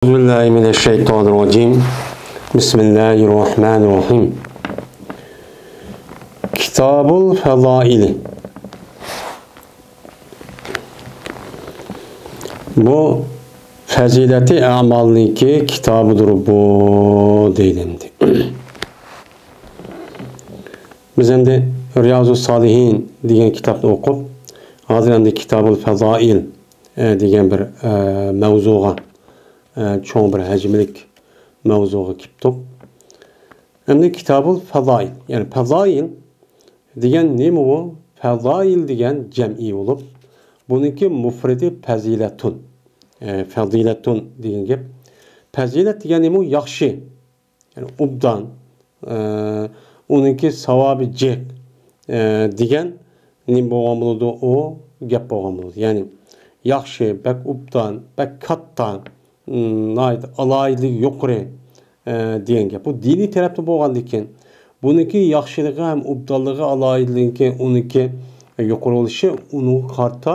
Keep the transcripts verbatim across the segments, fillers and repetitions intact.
أعوذ بالله من الشيطان الرجيم. بسم الله الرحمن الرحيم. كتاب الفضائل. بۇ پەزىلەتى ئەمالنىڭكى كىتابىدۇر بۇ، دەيدۇ ئەمدى. بىز ئەمدى رىيازۇ سالىھىن دېگەن كىتابنى ئوقۇپ، ھازىر ئەمدى كىتابۇل فەزائىل، ئە، دېگەن بىر، ئە، مەۋزۇغا، ئە، چوڭ بىر ھەجىملىك مەۋزۇغا كېلىپتۇق. ئەمدى كىتابۇل فەزائىل، يەنى فەزائىل دېگەن نېمە ئۇ؟ فەزائىل دېگەن جەمئىي بولۇپ، بۇنىڭكى مۇفرىدى پەزىلەتۇن. ئە، فەزىلەتۇن دېگەن گەپ. پەزىلەت دېگەن نېمە ئۇ؟ ياخشى. يەنى ئوبدان، ئە، ئۇنىڭكى ساۋابى جىق، ئە، دېگەن نېمە بولغان بولىدۇ؟ ئۇ گەپ بولغان بولىدۇ. يەنى ياخشى، بەك ئوبدان، بەك كاتتا، ئىم، ناھايىتى ئالاھىدىلىكى يۇقىرى، ئە، دېگەن گەپ. بۇ دىنىي تەرەپتە بولغاندىكىن، بۇنىڭكى ياخشىلىقى ھەم ئوبدانلىقى، ئالاھىدىلىكى ئۇنىڭكى يۇقىرى بولۇشى، ئۇنىڭغا قارىتا،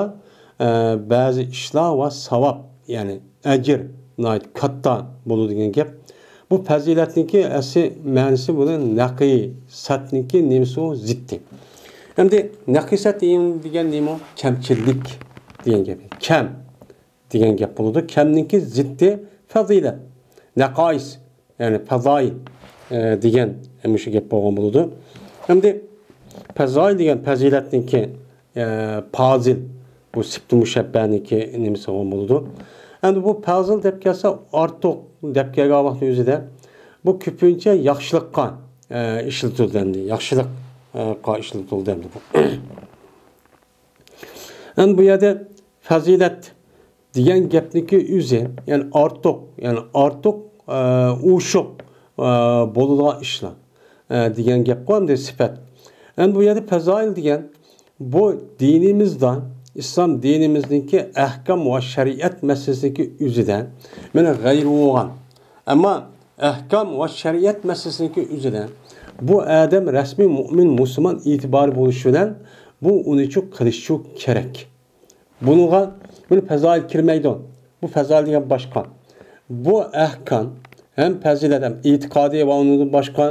ئە، بەزى ئىشلار ۋە ساۋاب، يەنى ئەجىر ناھايىتى كاتتا بولىدۇ دېگەن گەپ. بۇ پەزىلەتنىڭكى ئەسلى مەنىسى بۇنى نەقىسەتنىڭكى نېمىسى ئۇ؟ زىتى. ئەمدى نەقىسەت دېگەن نېمە ئۇ؟ كەمچىللىك دېگەن گەپ. كەم دېگەن گەپ بولىدۇ. كەمنىڭكى زىتى پەزىلەت. نەقايىس، يەنى پەزايىل، ئە، دېگەن مۇشۇ گەپ بولغان بولىدۇ. ئەمدى پەزايىل دېگەن پەزىلەتنىڭكى، ئە، پازىل، بۇ سىپتى مۇشەببەنىڭكى نېمىسى بولغان بولىدۇ. ئەمدى بۇ پازىل دەپ كەلسە، ئارتۇق دەپ كەلگەن ۋاقىتنىڭ ئۆزىدە بۇ كۆپىنچە ياخشىلىققا، ئە، ئىشلىتىلىدۇ ئەمدى. ياخشىلىققا ئىشلىتىلىدۇ ئەمدى بۇ. ئەمدى بۇ يەردە پەزىلەت دېگەن گەپنىڭكى ئۆزى، يەنى ئارتۇق، يەنى ئارتۇق، ئە، ئوشۇق، ئە، بولىدىغان ئىشلار، ئە، دېگەن گەپقۇ ئەمدى سۈپەت. ئەمدى بۇ يەردە پەزايىل دېگەن بۇ دىنىمىزدا، ئىسلام دىنىمىزنىڭكى ئەھكام ۋە شەرىئەت مەسىلىسىنىڭكى ئۆزىدە مانا غەيرىي بولغان. ئەمما ئەھكام ۋە شەرىئەت مەسىلىسىنىڭكى ئۆزىدە بۇ ئادەم رەسمىي مۇئمىن، مۇسۇلمان ئېتىبارى بولۇشى بىلەن بۇ ئۇنىچۇ قىلىشچۇ كېرەك. بۇنىڭغا بۇنى پەزايىل كىرمەيدۇ. بۇ پەزايىل دېگەن باشقا. بۇ ئەھكام ھەم پەزىلەت ھەم ئېتىقادى ۋە ئۇنىڭدىن باشقا،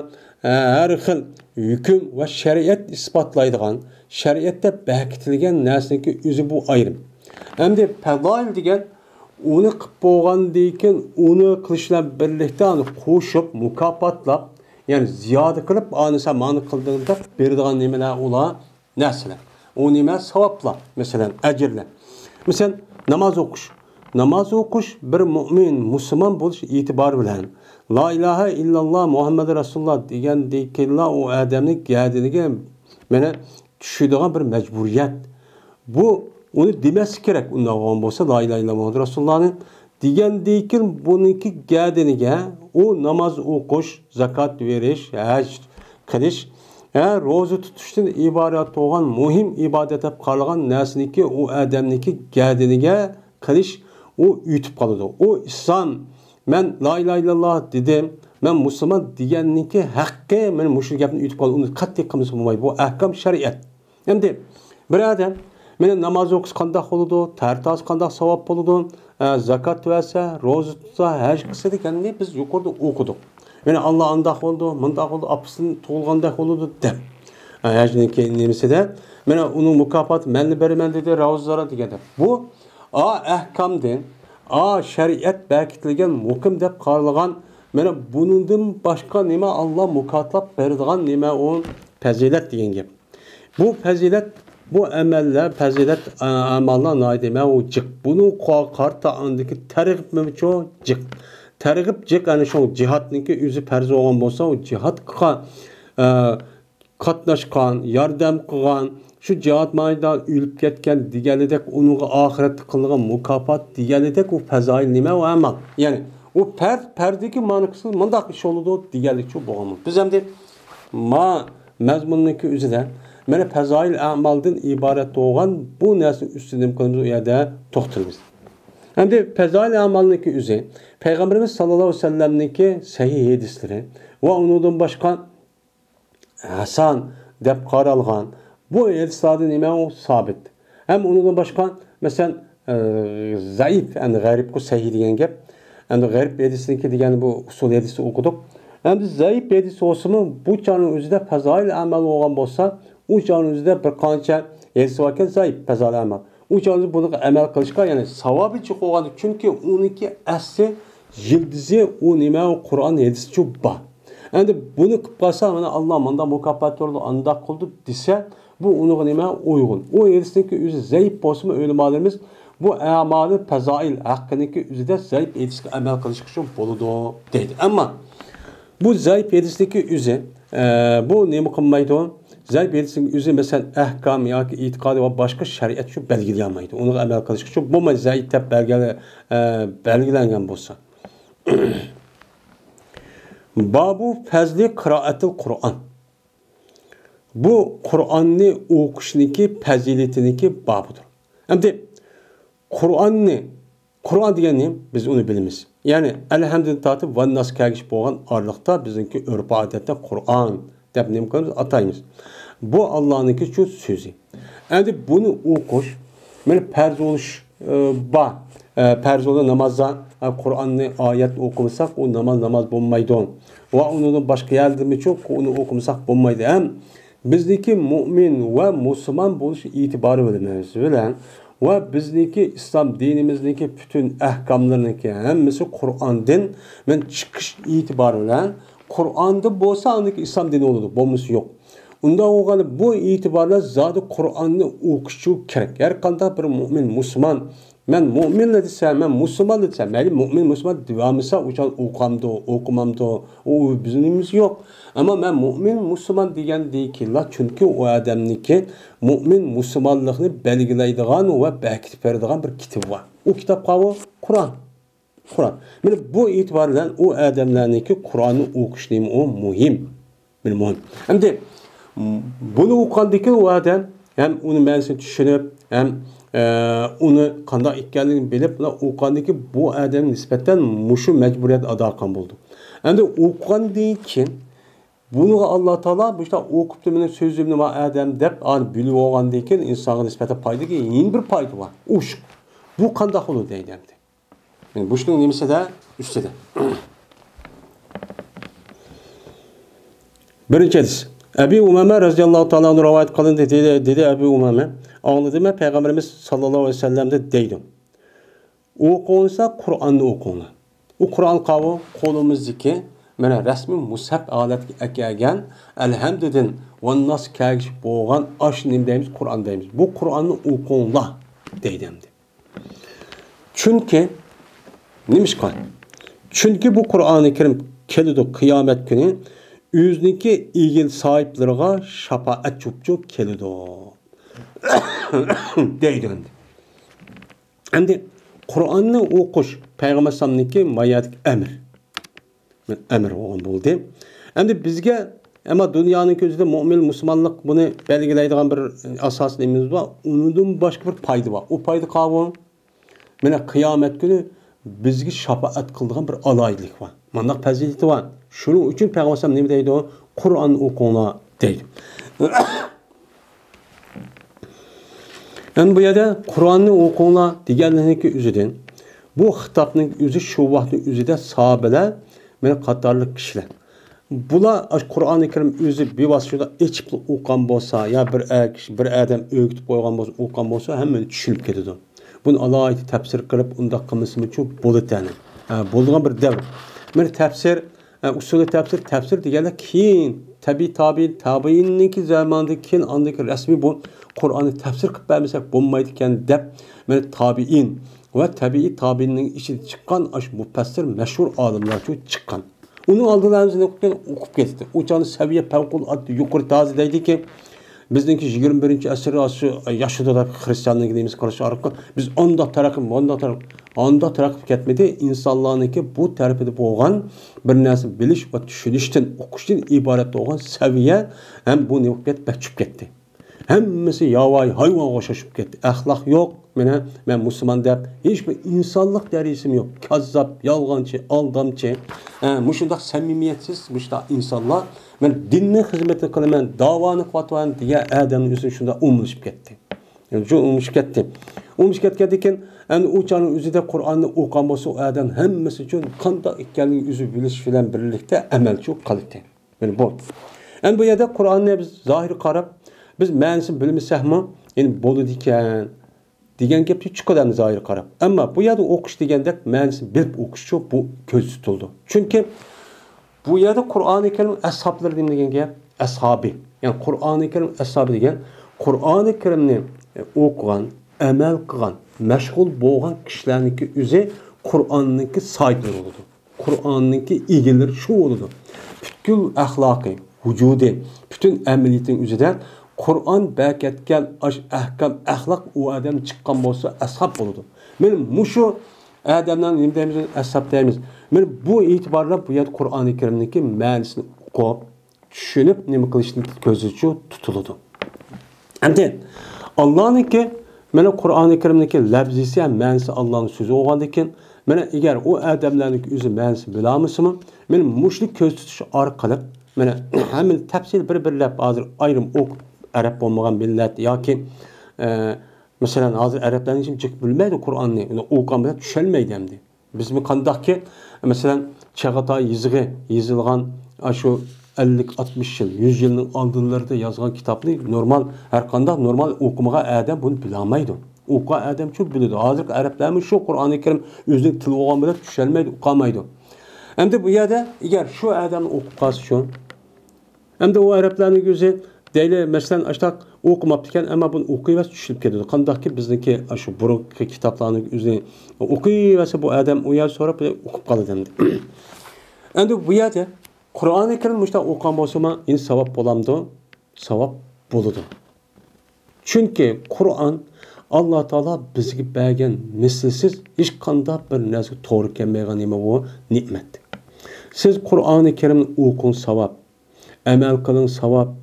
ئە، ھەر خىل ھۆكۈم ۋە شەرىئەت ئىسپاتلايدىغان، شەرىئەتتە بەكىتىلگەن نەرسىنىڭكى ئۆزى بۇ ئايرىم. ئەمدى پەزايىل دېگەن ئۇنى قىلىپ بولغاندىن كېيىن ئۇنى قىلىش بىلەن بىرلىكتە ئۇنى قوشۇپ، مۇكاپاتلاپ، يەنى زىيادە قىلىپ، ئانىسا مانا قىلدىڭ دەپ بېرىدىغان نېمىلەر ئۇلار؟ نەرسىلەر. ئۇ نېمە؟ ساۋابلار. مەسىلەن، ئەجىرلەر. مەسىلەن، ناماز ئوقۇش. ناماز ئوقۇش بىر مۇئمىن، مۇسۇلمان بولۇش ئېتىبارى بىلەن لا ئىلاھە ئىللاللا مۇھەممەد رەسۇلۇللا دېگەندىن كېيىنلا ئۇ ئادەمنىڭ گەدىنىگە مانا چۈشىدىغان بىر مەجبۇرىيەت. بۇ ئۇنى دېمەسلىك كېرەك. ئۇنداق بولغان بولسا، لا ئىلاھە ئىللاللا مۇھەممەد رەسۇلۇللانى دېگەندىن كېيىن بۇنىڭكى گەدىنىگە ئۇ ناماز ئوقۇش، زاكات بېرىش، ھەج قىلىش، ھە، روزا تۇتۇشتىن ئىبارەت بولغان مۇھىم ئىبادەت دەپ قارالغان نەرسىنىكى ئۇ ئادەمنىكى گەدىنىگە قىلىش ئۇ ئۆتۈپ قالىدۇ. ئۇ ئىسلام، مەن لا ئىلاھە ئىللاللا دېدىم، مەن مۇسۇلمان دېگەننىكى ھەققى مانا مۇشۇ گەپنى ئۆتۈپ قالىدۇ. ئۇنى قەتئىي قىلمىسا بولمايدۇ. بۇ ئەھكام شەرىئەت. ئەمدى بىر ئادەم مانا ناماز ئوقۇسا قانداق بولىدۇ، تەرىتاسى قانداق ساۋاب بولىدۇ، ئە، زاكات بەرسە، روزا تۇتسا، ھەج قىلسا دېگەننى بىز يۇقىرىدا ئوقۇدۇق. مانا ئاللا ئانداق بولىدۇ، مۇنداق بولىدۇ، ئاپىسىدىن تۇغۇلغاندەك بولىدۇ دەپ. ئە، ھەجنىڭكى نېمىسىدە، مانا ئۇنىڭ مۇكاپاتى مەنلا بېرىمەن دېدى، راۋزىلارا دېگەندەك. بۇ ئا ئەھكامدىن، ئا شەرىئەت بەكىتىلگەن مۇقىم دەپ قارالغان، مانا بۇنىڭدىن باشقا نېمە ئاللا مۇكاپات بېرىدىغان نېمە ئۇ پەزىلەت دېگەن گەپ. بۇ پەزىلەت، بۇ ئەمەللەر، پەزىلەت، ئە، ئەمەللەر ناھايىتى نېمە ئۇ جىق. بۇنىڭ قا-، قارتا ئاندىكى تەرغىبمۇچۇ جىق. تەرغىب جىق، يەنى شۇ جىھادنىڭكى ئۆزى پەرز بولغان بولسا، ئۇ جىھادقا، ئە، قاتناشقان، ياردەم قىلغان، شۇ جىھاد مەيدانىدا ئۆلۈپ كەتكەن دېگەنلىدەك، ئۇنىڭغا ئاخىرەتتە قىلىنغان مۇكاپات دېگەنلىدەك، ئۇ پەزايىل نېمە ئۇ ئەمەل. يەنى ئۇ پەرز، پەرزدىكى مانىسى مۇنداق ئىش بولىدۇ دېگەنلىكچۇ بولغان. بىز ئەمدى ما مەزمۇننىڭكى ئۆزىدە مانا پەزايىل ئەمالدىن ئىبارەت بولغان بۇ نەرسىنىڭ ئۈستىدە نېمە قىلىمىز؟ ئۇ يەردە توختىلىمىز. ئەمدى پەزايىل ئەمالنىڭكى ئۆزى پەيغەمبىرىمىز ساللاللاھۇ ئەلەيھى ۋەسەللەمنىڭكى سەھىھ ھەدىسلىرى ۋە ئۇنىڭدىن باشقا ھەسەن دەپ قارالغان بۇ ھەدىسلەردە نېمە ئۇ سابىت. ھەم ئۇنىڭدىن باشقا، مەسىلەن، ئە، زەئىپ، يەنى غەرىبقۇ سەھىھ دېگەن گەپ. ئەمدى غەرىب ھەدىسىنىڭكى دېگەن بۇ ئۇسۇل ھەدىسى ئوقۇدۇق. ئەمدى زەئىپ ھەدىس بولسىمۇ، بۇ چاغنىڭ ئۆزىدە پەزائىل ئەمەل بولغان بولسا، ئۇ چاغنىڭ ئۆزىدە بىر قانچە ھەدىس باركەن، زەئىپ پەزائىل ئەمەل. ئۇ چاغدا بۇنىڭغا ئەمەل قىلىشقا، يەنى ساۋابى چوقۇم بولغان، چۈنكى ئۇنىڭكى ئەسلى يىلدىزى ئۇ نېمە، ئۇ قۇرئان ھەدىسچۇ بار. ئەمدى بۇنى قىلىپ قالسا، مانا، ئاللا مۇنداق مۇكاپات بېرىدۇ، ئانداق قىلىدۇ دېسە، بۇ ئۇنىڭغا نېمە، ئۇيغۇن. ئۇ ھەدىسنىڭكى ئۆزى زەئىپ بولسىمۇ، ئۆلىمالىرىمىز بۇ ئەمالى پەزائىل ھەققىنىڭكى ئۆزىدە زەئىپ ھەدىسكە ئەمەل قىلىش ئۈچۈن بولىدۇ دەيدۇ. ئەمما بۇ زەئىپ ھەدىسنىڭكى ئۆزى، ئە، بۇ نېمە قىلمايدۇ؟ زەئىپ ھەدىسنىڭ ئۆزى، مەسىلەن، ئەھكام ياكى ئېتىقادى ۋە باشقا شەرىئەت شۇ بەلگىلىيەلمەيدۇ. ئۇنىڭغا ئەمەل قىلىش ئۈچۈن بولمايدۇ، زەئىپ دەپ بەلگىلە-، ئە، بەلگىلەنگەن بولسا. بابۇ فەزلى قىرائەتىل قۇرئان. بۇ قۇرئاننى ئوقۇشنىكى پەزىلىتىنىكى بابىدۇر. ئەمدى قۇرئاننى، قۇرئان دېگەن نېمە؟ بىز ئۇنى بىلىمىز. يەنى ئەلھەمدىن تارتىپ ۋەنناس كەلگۈچە بولغان ئارىلىقتا بىزنىڭكى ئۆرپ-ئادەتتە قۇرئان دەپ نېمە قىلىمىز؟ ئاتايمىز. بۇ ئاللانىڭكى شۇ سۆزى. ئەمدى بۇنى ئوقۇش، مانا پەرز بولۇش، ئى، بار. ئى، پەرز بولغان نامازدا، ئى، قۇرئاننى، ئايەتنى ئوقۇمىساق، ئۇ ناماز ناماز بولمايدۇ. ۋە ئۇنىڭدىن باشقا يەردىمۇ شۇ، ئۇنى ئوقۇمىساق بولمايدۇ. ھەم بىزنىڭكى مۇئمىن ۋە مۇسۇلمان بولۇش ئېتىبارى بىلەن، بىلەن ۋە بىزنىڭكى ئىسلام دىنىمىزنىڭكى پۈتۈن ئەھكاملىرىنىڭكى ھەممىسى قۇرئاندىن مەن چىقىش ئېتىبارى بىلەن، قۇرئاندا بولسا ئاندىكى ئىسلام دىنى بولىدۇ، بولمىسا يوق. ئۇنداق بولغاندا بۇ ئېتىباردا زادى قۇرئاننى ئوقۇشچۇ كېرەك. ھەر قانداق بىر مۇئمىن، مۇسۇلمان، مەن مۇئمىنلا دېسە، مەن مۇسۇلمانلا دېسە، مەيلى مۇئمىن، مۇسۇلمان دېۋامىسا، ئۇچان ئوقۇمامدۇ، ئوقۇمامدۇ، ئۇ بىزنىڭ نېمىمىز يوق. ئەمما مەن مۇئمىن، مۇسۇلمان دېگەندىن كېيىنلا، چۈنكى ئۇ ئادەمنىڭكى مۇئمىن، مۇسۇلمانلىقنى بەلگىلەيدىغان ۋە بەكىتىپ بېرىدىغان بىر كىتابى بار. ئۇ كىتاب قاۋۇ؟ قۇرئان. قۇرئان. مانا بۇ ئېتىبار بىلەن ئۇ ئادەملەرنىڭكى قۇرئاننى ئوقۇشى نېمە ئۇ مۇھىم. مانا مۇھىم. ئەمدى بۇنى ئوقۇغاندىن كېيىن ئۇ ئادەم ھەم ئۇنىڭ مەنىسىنى چۈشىنىپ، ھەم، ئە، ئۇنى قانداق ئىكەنلىكىنى بىلىپ، ئۇلار ئوقۇغاندىن كېيىن بۇ ئادەمگە نىسبەتەن مۇشۇ مەجبۇرىيەت ئادا قىلغان بولىدۇ. ئەمدى ئوقۇغاندىن كېيىن بۇنىڭغا ئاللا تائالا مۇشۇنداق ئوقۇپتۇ مېنىڭ سۆزۈمنى ما ئادەم دەپ، ئانا بىلىۋالغاندىن كېيىن ئىنسانغا نىسبەتەن پايدىكى يەنە بىر پايدا بار. ئۇ شۇ. بۇ قانداق بولىدۇ دەيدۇ ئەمدى. يەنى بۇشنىڭ نېمىسىدە؟ ئۈستىدە. بىرىنچى ھەدىس. ئەبى ئۇمامە رەزىياللاھۇ تائالا ئەنھۇ رىۋايەت قىلىندى، دېدى، دېدى ئەبى ئۇمامە، ئاڭلىدىم مەن پەيغەمبىرىمىز ساللاللاھۇ ئەلەيھى ۋەسەللەمدىن دەيدۇ. ئوقۇڭلار قۇرئاننى ئوقۇڭلار. ئۇ قۇرئان قاۋۇ قولىمىزدىكى، مانا رەسمىي مۇسھەپ ھالەتكە ئەكەلگەن، ئەلھەمدىدىن ۋەنناس كەلگۈچە بولغان ئاشۇ نېمە دەيمىز؟ قۇرئان دەيمىز. بۇ قۇرئاننى ئوقۇڭلار دەيدۇ ئەمدى. چۈنكى، نېمىشقا؟ چۈنكى بۇ قۇرئانى كەرىم كېلىدۇ قىيامەت كۈنى ئۆزىنىڭكى ئىگىلىك ساھىبلىرىغا شاپائەت چوپچۇ كېلىدۇ. دەيدۇ ئەمدى. ئەمدى قۇرئاننى ئوقۇش پەيغەمبەر ئەلەيھىسسالامنىڭكى ماياتىك ئەمر. ئەمر بولغان بولدى. ئەمدى بىزگە، ئەمما دۇنيانىڭ كۆزىدە مۆمىن، مۇسۇلمانلىق بۇنى بەلگىلەيدىغان بىر ئاساسىي نېمىمىز بار. ئۇنىڭدىن باشقا بىر پايدا بار. ئۇ پايدا قاۋۇ. مانا قىيامەت كۈنى بىزگە شاپائەت قىلىدىغان بىر ئالاھىدىلىك بار. مانداق پەزىلىتى بار. شۇنىڭ ئۈچۈن پەيغەمبەر ئەلەيھىسسالام نېمە دەيدۇ؟ قۇرئان ئوقۇڭلار دەيدۇ. ئەمدى بۇ يەردە قۇرئاننى ئوقۇڭلار دېگەنلىكى ئۆزىدىن، بۇ خىتابنىڭ ئۆزى شۇ ۋاقىتنىڭ ئۆزىدە ساھابىلەر، مانا قاتارلىق كىشىلەر. بۇلار ئاشۇ قۇرئانى كەرىم ئۆزى بىۋاسىتە شۇنداق ئېچىپلا ئوقۇغان بولسا، يا بىر ئەر كىشى، بىر ئادەم ئۆگىتىپ قويغان بولسا، ئوقۇغان بولسا، ھەممىنى چۈشىنىپ كېتىدۇ. بۇنى ئالاھىدە تەپسىر قىلىپ، ئۇنداق قىلمىسىمۇچۇ بولىدىكەن. ھە، بولىدىغان بىر دەۋر. مانا تەپسىر، ئە، ئۇسۇلى تەپسىر، تەپسىر دېگەنلەر كېيىن، تەبىئىي تابىئىن، تابىئىننىڭكى زامانىدىن كېيىن، ئاندىن كېيىن رەسمىي بۇ قۇرئاننى تەپسىر قىلىپ بەرمىسەك بولمايدىكەن دەپ، مانا تابىئىن ۋە تەبىئىي تابىئىننىڭ ئىچىدىن چىققان ئاشۇ مۇپەسسىر مەشھۇر ئالىملار شۇ چىققان. ئۇنىڭ ئالدىدا ھەممىسىنى ئوقۇپ كەتتى. ئۇ چاغدا سەۋىيە پەۋقۇلئاددە يۇقىرى تازا دەيدىكى، بىزنىڭكى يىگىرمە بىرىنچى ئەسىر ئاشۇ ياشىدۇ دەپ خىرىستىياننىڭكى نېمىسى قارىشى ئارقىلىق بىز ئانداق تەرەققىي، مانداق تەرەققىي، ئانداق تەرەققىي كەتمىدى. ئىنسانلارنىڭكى بۇ تەرىپىدە بولغان بىر نەرسە بىلىش ۋە چۈشىنىشتىن، ئوقۇشتىن ئىبارەت بولغان سەۋىيە ھەم بۇ نېمە بولۇپ كەتتى؟ بەك چۈشۈپ كەتتى. ھەممىسى ياۋايى ھايۋانغا ئوخشاش بولۇپ كەتتى. ئەخلاق يوق. مانا مەن مۇسۇلمان دەپ ھېچبىر ئىنسانلىق دەرىجىسىمۇ يوق. كاززاپ، يالغانچى، ئالدامچى. ھە، مۇشۇنداق سەمىمىيەتسىز، مۇشۇنداق ئىنسانلار مانا دىننىڭ خىزمىتىنى قىلىمەن، داۋانى قىلىۋاتىمەن دېگەن ئادەمنىڭ ئۆزى شۇنداق ئومۇملىشىپ كەتتى. يەنى شۇ ئۇمۇشۇپ كەتتى. ئۇمۇشۇپ كەتكەندىن كېيىن، ئەمدى ئۇ چاغنىڭ ئۆزىدە قۇرئاننى ئوقۇغان بولسا، ئۇ ئادەم ھەممىسى ئۈچۈن قانداق ئىكەنلىكىنى ئۆزى بىلىش بىلەن بىرلىكتە ئەمەلچى بولۇپ قالىدىكەن. يەنى بۇ. ئەمدى بۇ يەردە قۇرئاننى بىز زاھىرغا قاراپ، بىز مەنىسىنى بىلمىسەكمۇ، يەنى بولىدىكەن دېگەن گەپتىن چىقىدۇ ئەمدى زاھىرغا قاراپ. ئەمما بۇ يەردە ئوقۇش دېگەندەك مەنىسىنى بىلىپ ئوقۇشچۇ بۇ كۆزدە تۇتۇلىدۇ. چۈنكى بۇ يەردە قۇرئانى كەرىم ئەسھابلىرى نېمە دېگەن گەپ؟ ئەسھابى. يەنى قۇرئانى كەرىم ئەسھابى دېگەن قۇرئانى كەرىمنى ئوقۇغان، ئەمەل قىلغان، مەشغۇل بولغان كىشىلەرنىڭكى ئۆزى قۇرئاننىڭكى ساھىبلىرى بولىدۇ. قۇرئاننىڭكى ئىگىلىرى شۇ بولىدۇ. پۈتكۈل ئەخلاقى، ۋۇجۇدى، پۈتۈن ئەمەلىيىتىنىڭ ئۆزىدە قۇرئان بەركەتكەن ئاش ئەھكام، ئەخلاق ئۇ ئادەم چىققان بولسا ئەسھاب بولىدۇ. مانا مۇشۇ ئادەمنىڭ نېمە دەيمىز؟ ئەسھاب دەيمىز. مانا بۇ ئېتىباردا بۇ يەردە قۇرئانى كەرىمنىڭكى مەنىسىنى ئوقۇپ، چۈشىنىپ، نېمە قىلىشنى كۆزدە تۇتۇلىدۇ. ئەمدى ئاللانىڭكى، مانا قۇرئانى كەرىمنىڭكى لەپزىسى ھەم مەنىسى ئاللانىڭ سۆزى بولغاندىكىن، مانا ئەگەر ئۇ ئادەملەرنىڭكى ئۆزى مەنىسىنى بىلەلمىسىمۇ، مانا مۇشۇنى كۆزدە تۇتۇش ئارقىلىق، مانا ھەممىنى تەپسىلىي بىر-بىرلەپ ھازىر ئايرىم ئوقۇپ، ئەرەب بولمىغان مىللەت ياكى، ئە، مەسىلەن، ھازىر ئەرەبلەرنىڭ ھېچكىم جىق بىلمەيدۇ قۇرئاننى، ئۇنى ئوقۇغان بىلەن چۈشەلمەيدۇ ئەمدى. بىزمۇ قانداقكى، مەسىلەن، چاغاتاي يېزىقى يېزىلغان، ئاشۇ ئەللىك، ئاتمىش يىل، يۈز يىلنىڭ ئالدىلىرىدا يازغان كىتابنى نورمال، ھەر قانداق نورمال ئوقۇمىغان ئادەم بۇنى بىلەلمەيدۇ. ئوقۇغان ئادەمچۇ بىلىدۇ. ھازىرقى ئەرەبلەرمۇ شۇ قۇرئانى كەرىم ئۆزىنىڭ تىلى بولغان بىلەن چۈشەلمەيدۇ، ئۇقالمايدۇ. ئەمدى بۇ يەردە ئەگەر شۇ ئادەمنى ئوقۇپ قالسا شۇ، ئەمدى ئۇ ئەرەبلەرنىڭ ئۆزى دەيلى، مەسىلەن، ئاشتاق ئوقۇماپتىكەن، ئەمما بۇنى ئوقۇيۋەرسە چۈشىنىپ كېتىدۇ. قانداقكى بىزنىڭكى ئاشۇ بۇرۇنقى كىتابلارنىڭ ئۆزىنى ئوقۇيۋەرسە بۇ ئادەم ئۇ يەر سوراپ ئوقۇپ قالىدۇ ئەمدى. ئەمدى بۇ يەردە قۇرئانى كەرىم مۇشۇنداق ئوقۇغان بولسىمۇ، ئەمدى ساۋاب بولامدۇ؟ ساۋاب بولىدۇ. چۈنكى قۇرئان ئاللا تائالا بىزگە بەرگەن مىسلىسىز ھېچقانداق بىر نەرسىگە توغرا كەلمەيدىغان نېمە ئۇ؟ نېمەت. سىز قۇرئانى كەرىمنى ئوقۇڭ، ساۋاب. ئەمەل قىلىڭ، ساۋاب.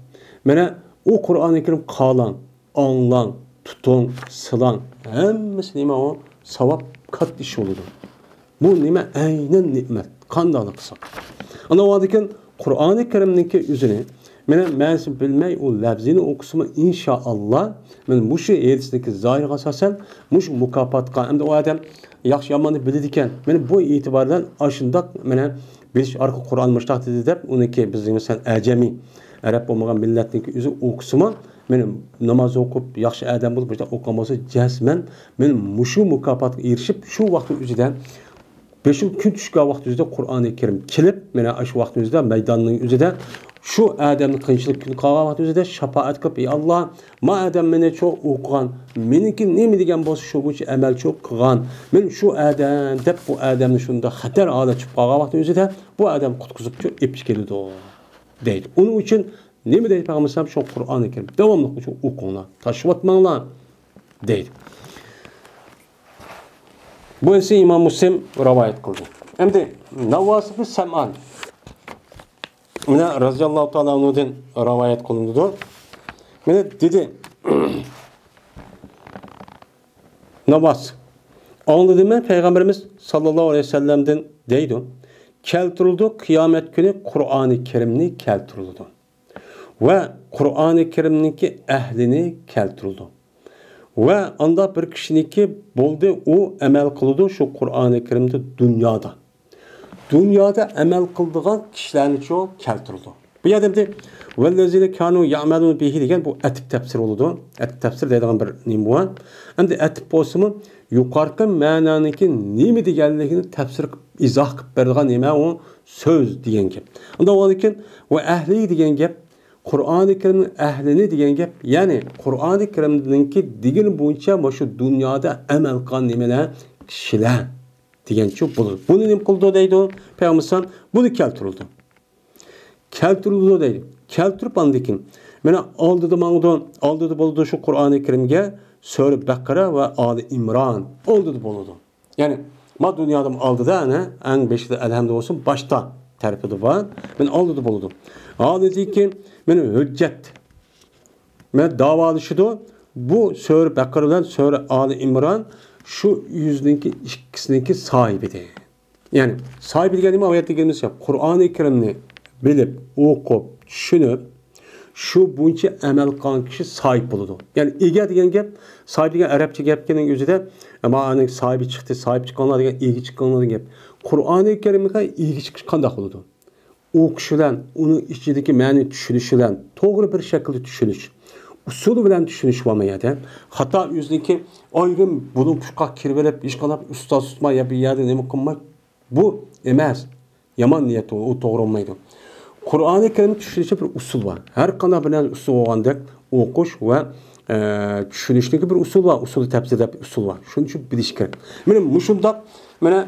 مانا ئۇ قۇرئانى كەرىم قالاڭ، ئاڭلاڭ، تۇتۇڭ، سىلاڭ. ھەممىسى نېمە ئۇ؟ ساۋاب، كاتتا ئىش بولىدۇ. بۇ نېمە؟ ئەينەن نېمەت. قانداقلا قىلساق. ئانا ئۇنىڭدىن كېيىن قۇرئانى كەرىمنىڭكى ئۆزىنى، مانا مەنىسىنى بىلمەي ئۇ لەپزىنى ئوقۇسىمۇ، ئىنشائاللا، مانا مۇشۇ ھەدىستىكى زاھىرغا ئاساسەن، مۇشۇ مۇكاپاتقا، ئەمدى ئۇ ئادەم ياخشى ياماننى بىلىدىكەن. مانا بۇ ئېتىبار بىلەن ئاشۇنداق، مانا بىلىش ئارقىلىق قۇرئان مۇشتاق دېدى دەپ، ئۇنىڭكى بىزنىڭ مەسىلەن ئەجەمىي، ئەرەب بولمىغان مىللەتنىڭكى ئۆزى ئوقۇسىمۇ، مانا ناماز ئوقۇپ، ياخشى ئادەم بولۇپ، مۇشۇنداق ئوقۇغان بولسا، جەزمەن مانا مۇشۇ مۇكاپاتقا ئېرىشىپ، شۇ ۋاقىتنىڭ ئۆزىدە بېشىغا كۈن چۈشكەن ۋاقىت ئۆزىدە قۇرئانى كەرىم كېلىپ، مانا شۇ ۋاقىت ئۆزىدە مەيداننىڭ ئۆزىدە شۇ ئادەمنى قىيىنچىلىق كۈن قالغان ۋاقىت ئۆزىدە شاپائەت قىلىپ، ئى ئاللا، ما ئادەم مېنى چوڭ ئوقۇغان، مېنىڭكى نېمە دېگەن بولسا شۇ بويىچە ئەمەلچى قىلغان، مەن شۇ ئادەم دەپ بۇ ئادەمنى شۇنداق خەتەر ھالەت چۈشۈپ قالغان ۋاقىت ئۆزىدە بۇ ئادەم قۇتقۇزۇپ چوڭ ئېلىپ كېلىدۇ دەيدۇ. ئۇنىڭ ئۈچۈن نېمە دەيدۇ پەيغەمبەر ئەلەيھىسسالام؟ شۇ قۇرئانى كەرىم داۋاملىق شۇ ئوقۇڭلار، تاشلىۋەتمەڭلار دەيدۇ. بۇ ھەدىسنى ئىمام مۇسلىم رىۋايەت قىلدى. ئەمدى ناۋاس ئىبن سەمئان، مانا، رەزىياللاھۇ تائالا ئەنھۇدىن رىۋايەت قىلىنىدۇ. مانا دېدى، ناۋاس، ئاڭلىدىم مەن پەيغەمبىرىمىز ساللاللاھۇ ئەلەيھى ۋەسەللەمدىن دەيدۇ، كەلتۈرۈلىدۇ، قىيامەت كۈنى قۇرئانى كەرىمنى كەلتۈرۈلىدۇ. ۋە قۇرئانى كەرىمنىڭكى ئەھلىنى كەلتۈرىدۇ. ۋە ئاندا بىر كىشىنىڭكى بولدى، ئۇ ئەمەل قىلىدۇ شۇ قۇرئانى كەرىمدە دۇنيادا. دۇنيادا ئەمەل قىلىدىغان كىشىلەرنىچۇ كەلتۈرىدۇ. بۇ يەردە ئەمدى ۋەللەزىنە كانۇ يەئمەلۇنە بىھى دېگەن بۇ ئەتىپ تەپسىر بولىدۇ. ئەتىپ تەپسىر دەيدىغان بىر نېمە بار. ئەمدى ئەتىپ بولسىمۇ يۇقارقى مەنانىڭكى نېمە دېگەنلىكىنى تەپسىر قىلىپ، ئىزاھ قىلىپ بېرىدىغان نېمە ئۇ؟ سۆز دېگەن گەپ. ئۇنداق بولغاندىكىن، ۋە ئەھلى دېگەن گەپ، قۇرئانى كەرىمنىڭ ئەھلىنى دېگەن گەپ، يەنى قۇرئانى كەرىمنىڭكى دېگىنى بويىچە مۇشۇ دۇنيادا ئەمەل قىلغان نېمىلەر؟ كىشىلەر دېگەنچۇ بولىدۇ. بۇنى نېمە قىلىدۇ دەيدۇ پەيغەمبەر ئەلەيھىسسالام؟ بۇنى كەلتۈرىدۇ. كەلتۈرىدۇ دەيدۇ. كەلتۈرۈپ ئاندىن كېيىن، مانا ئالدىدا ماڭىدۇ، ئالدىدا بولىدۇ شۇ قۇرئانى كەرىمگە سۈرە بەقەرە ۋە ئالى ئىمران ئالدىدا بولىدۇ. يەنى ما دۇنيادىمۇ ئالدىدا، ئەنە، ئەڭ بېشىدا ئەلھەمدۇ بولسۇن، باشتا تەرىپىدە بار. مانا ئالدىدا بولىدۇ. ئالدىدىكى مانا ھۆججەت، مانا داۋالىشىدۇ. بۇ سۈرە بەقەرە بىلەن سۈرە ئالى ئىمران شۇ يۈزنىڭكى ئىككىسىنىڭكى ساھىبىدە. يەنى ساھىبى دېگەن نېمە؟ ئايەتتە دېگىنىمىزچە، قۇرئانى كەرىمنى بىلىپ، ئوقۇپ، چۈشىنىپ، شۇ بويىچە ئەمەل قىلغان كىشى ساھىب بولىدۇ. يەنى ئىگە دېگەن گەپ، ساھىب دېگەن ئەرەبچە گەپنىڭ ئۆزىدە، مانا ساھىبى چىقتى، ساھىب چىققانلار دېگەن، ئىگە چىققانلار دېگەن گەپ. قۇرئانى كەرىمگە ئىگە چىقىش قانداق بولىدۇ؟ ئوقۇش بىلەن، ئۇنىڭ ئىچىدىكى مەنىنى چۈشىنىش بىلەن، توغرا بىر شەكىلدە چۈشىنىش، ئۇسۇلى بىلەن چۈشىنىش بولماي يەردە. خاتا ئۆزىنىڭكى ئايرىم بۇلۇڭ پۇچقاق كىرىۋېلىپ، ھېچقانداق ئۇستاز تۇتماي يا بىر يەردە نېمە قىلماي، بۇ ئەمەس. يامان نىيەت ئۇ، ئۇ توغرا بولمايدۇ. قۇرئانى كەرىمنى چۈشىنىشتە بىر ئۇسۇل بار. ھەر قانداق بىر نەرسە ئۇسۇل بولغاندەك ئوقۇش ۋە، ئە، چۈشىنىشتىكى بىر ئۇسۇل بار. ئۇسۇلى تەپسىر دەپ ئۇسۇل بار. شۇنى چۈشىنىپ بىلىش كېرەك. مانا مۇشۇنداق، مانا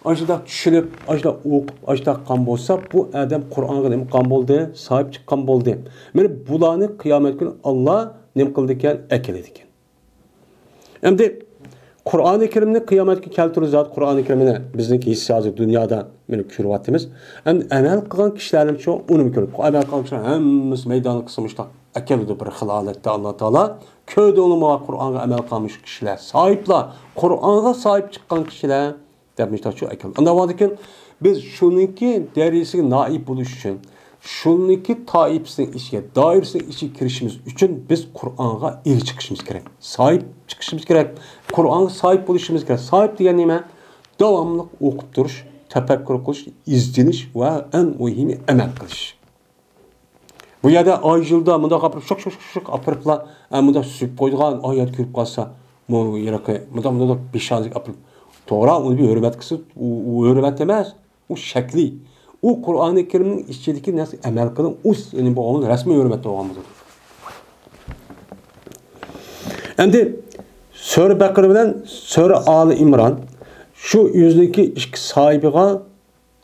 ئاشۇنداق چۈشىنىپ، ئاشۇنداق ئوقۇپ، ئاشۇنداق قىلغان بولسا، بۇ ئادەم قۇرئانغا نېمە قىلغان بولدى؟ ساھىب چىققان بولدى. مانا بۇلارنى قىيامەت كۈنى ئاللا نېمە قىلىدىكەن؟ ئەكېلىدىكەن. ئەمدى قۇرئانى كەرىمنى قىيامەتكە كەلتۈرۈش زادى، قۇرئانى كەرىمنى بىزنىڭكى ھېسسىياتى دۇنيادا مانا كۆرۈۋاتىمىز. ئەمدى ئەمەل قىلغان كىشىلەرنىچۇ ئۇنىمۇ كۆرۈپ، ئەمەل قىلغان كىشىلەر ھەممىسى مەيدانغا قىسىلمۇشتاق ئەكېلىدۇ بىر خىل ھالەتتە ئاللا تائالا. كۆردى ئۇنىمۇ قۇرئانغا ئەمەل قىلمىش كىشىلەر، ساھىبلار، قۇرئانغا ساھىب چىققان كىشىلەر دەپ مۇشتاق شۇ ئەكەل. ئاندىن بولغاندىن كېيىن بىز شۇنىڭكى دەرىجىسىگە نائىل بولۇش ئۈچۈن، شۇنىڭكى تائىپىسىنىڭ ئىچىگە، دائىرىسىنىڭ ئىچىگە كىرىشىمىز ئۈچۈن بىز قۇرئانغا ئىگە چىقىشىمىز كېرەك. ساھىب چىقىشىمىز كېرەك. قۇرئانغا ساھىب بولۇشىمىز كېرەك. ساھىب دېگەن نېمە؟ داۋاملىق ئوقۇپ تۇرۇش، تەپەككۇر قىلىش، ئىزدىنىش ۋە ئەڭ مۇھىمى ئەمەل قىلىش. بۇ يەردە ئاي يىلدا مۇنداق ئاپىرىپ، شۇق، شۇق، شۇق، شۇق ئاپىرىپلا، ئە، مۇنداق سۈزۈپ قويىدىغان ئايەت كۆرۈپ قالسا، بۇ ھېلىقى مۇنداق، مۇنداق بىشانىزگە ئاپىرىپ، توغرا، ئۇنى بىر ھۆرمەت قىلسا، ئۇ، ئۇ ھۆرمەت ئەمەس، ئۇ شەكلى. ئۇ قۇرئانى كەرىمنىڭ ئىچىدىكى نەرسە ئەمەل قىلىڭ، ئۇ سىز ئۇنى بولغان رەسمىي ھۆرمەت بولغان بولىدۇ. ئەمدى سۈرە بەقەرە بىلەن سۈرە ئالى ئىمران شۇ ئۆزىنىڭكى ئىككى ساھىبىغا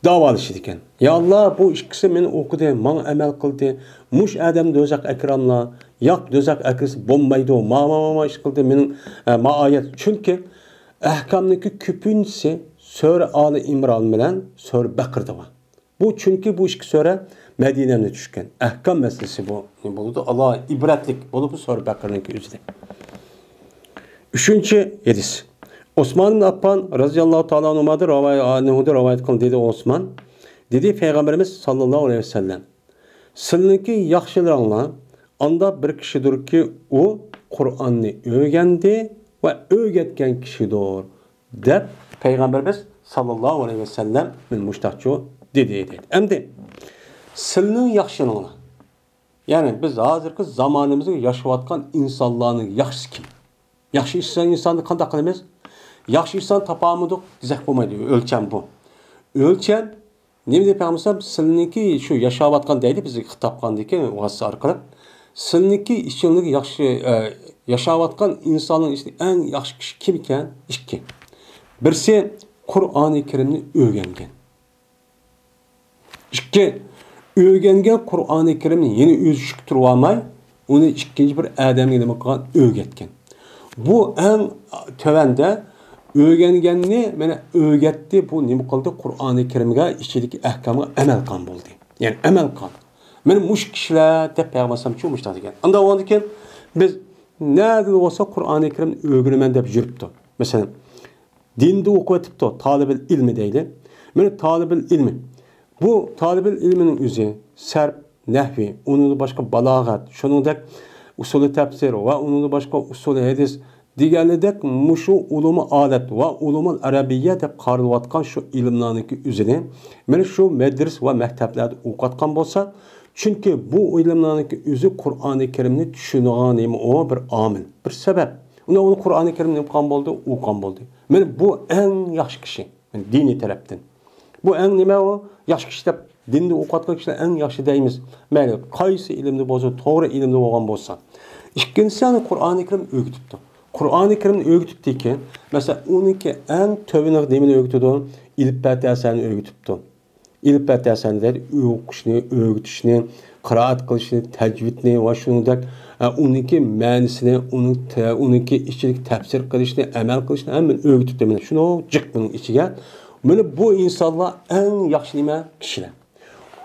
داۋالىشىدىكەن. يا ئاللا، بۇ ئىككىسى مېنى ئوقۇدى، ماڭا ئەمەل قىلدى. مۇشۇ ئادەم دوزاخ ئەكراملا، ياق، دوزاخ ئەكرىسى بولمايدۇ. ما، ما، ما، ما ئىش قىلدى مېنىڭ، ئە، ما ئايەت. چۈنكى ئەھكامنىڭكى كۆپىنچىسى سۈرە ئالى ئىمران بىلەن سۈرە بەقىرىدە بار. بۇ چۈنكى بۇ ئىككى سۈرە مەدىنەدە چۈشكەن. ئەھكام مەسىلىسى بۇ بولىدۇ. ئالا ئىبرەتلىك بولۇپ بۇ سۈرە بەقىرىنىڭكى ئۆزىدە. ئۈچىنچى ھەدىس. ئوسمان ئىبن ئاففان رەزىياللاھۇ تائالا ئەنھۇدىن رىۋايەت، ئەنھۇدىن رىۋايەت قىلىندى، دېدى ئوسمان. دېدى پەيغەمبىرىمىز ساللاللاھۇ ئەلەيھى ۋەسەللەم، سىلىنىڭكى ياخشىلىرىڭلار ئاندا بىر كىشىدۇركى، ئۇ قۇرئاننى ئۆگەندى ۋە ئۆگەتكەن كىشىدۇر، دەپ پەيغەمبىرىمىز ساللاللاھۇ ئەلەيھى ۋەسەللەم مۇشتاقچۇ دېدى، دەيدۇ. ئەمدى سىلىنىڭ ياخشىلىرىڭلار. يەنى بىز ھازىرقى زامانىمىزدا ياشاۋاتقان ئىنسانلارنىڭ ياخشىسى كىم؟ ياخشى ئىنسان، ئىنساننى قانداق قىلىمىز؟ ياخشى ئىنسان تاپالمىدۇق دېسەك بولمايدۇ. ئۆلچەم بۇ. ئۆلچەم نېمە دەپ ئەمىسە، سىلىنىڭكى شۇ ياشاۋاتقان دەيدۇ، بىزگە خىتاب قىلغاندىكى ۋاسىتە ئارقىلىق. سىلىنىڭكى ئىچىڭلىكى ياخشى، ئە، ياشاۋاتقان ئىنساننىڭ ئىچىدە ئەڭ ياخشى كىشى كىم ئىكەن؟ ئىككى. بىرسى قۇرئانى كەرىمنى ئۆگەنگەن. ئىككى، ئۆگەنگەن قۇرئانى كەرىمنى يەنە ئۆزى ئىشىككە تۇرۇۋالماي، ئۇنى ئىككىنچى بىر ئادەمگە نېمە قىلغان؟ ئۆگەتكەن. بۇ ئەڭ تۆۋەندە ئۆگەنگەننى مانا ئۆگەتتى، بۇ نېمە قىلدى؟ قۇرئانى كەرىمگە، ئىچىدىكى ئەھكامغا ئەمەل قىلغان بولدى. يەنى ئەمەل قىلغان. مانا مۇشۇ كىشىلەر دەپ پەيغەمبەر ئەلەيھىسسالام شۇ مۇشۇنداق دېگەن. ئاندىن بولغاندىن كېيىن بىز نەدىن بولسا قۇرئانى كەرىمنى ئۆگىنىمەن دەپ يۈرۈپتۇ. مەسىلەن، دىندا ئوقۇۋېتىپتۇ، تالىبىل ئىلمى دەيلى. مانا تالىبىل ئىلمى. بۇ تالىبىل ئىلمىنىڭ ئۆزى سەرپ، نەھۋى، ئۇنىڭدىن باشقا بالاغەت، شۇنىڭدەك ئۇسۇلى تەپسىر ۋە ئۇنىڭدىن باشقا ئۇسۇلى ھەدىس دېگەنلىدەك مۇشۇ ئۇلۇمۇ ئالەت ۋە ئۇلۇمۇل ئەرەبىيە دەپ قارىلىۋاتقان شۇ ئىلىملارنىڭكى ئۆزىنى مانا شۇ مەدرىسە ۋە مەكتەپلەردە ئوقۇۋاتقان بولسا، چۈنكى بۇ ئىلىملارنىڭكى ئۆزى قۇرئانى كەرىمنى چۈشىنىدىغان نېمە ئۇ بىر ئامىل، بىر سەۋەب. ئۇنى، ئۇنى قۇرئانى كەرىمنى ئوقۇغان بولدى، ئوقۇغان بولدى. مانا بۇ ئەڭ ياخشى كىشى، دىنىي تەرەپتىن. بۇ ئەڭ نېمە ئۇ؟ ياخشى كىشى دەپ دىننى ئوقۇۋاتقان كىشىلەر ئەڭ ياخشى دەيمىز. مەيلى، قايسى ئىلىمدە بولسۇن، توغرا ئىلىمدە بولغان بولسا. ئىككىنچىسى، يەنى قۇرئانى كەرىم ئۆگىتىپتۇ. قۇرئانى كەرىمنى ئۆگىتىپتىكەن، مەسىلەن، ئۇنىڭكى ئەڭ تۆۋىنىغا نېمىنى ئۆگىتىدۇ؟ ئېلىپبە تەسەنى ئۆگىتىپتۇ. ئېلىپبە تەسەنى دەيدۇ، ئوقۇشنى، ئۆگىتىشنى، قىرائەت قىلىشنى، تەجۋىدنى ۋە شۇنىڭدەك، ئە، ئۇنىڭكى مەنىسىنى، ئۇنىڭ تە-، ئۇنىڭكى ئىچىدىكى تەپسىر قىلىشنى، ئەمەل قىلىشنى ھەممىنى ئۆگىتىپتۇ. مانا شۇنىڭ جىق بۇنىڭ ئىچىگە. مانا بۇ ئىنسانلار ئەڭ ياخشى نېمە؟ كىشىلەر.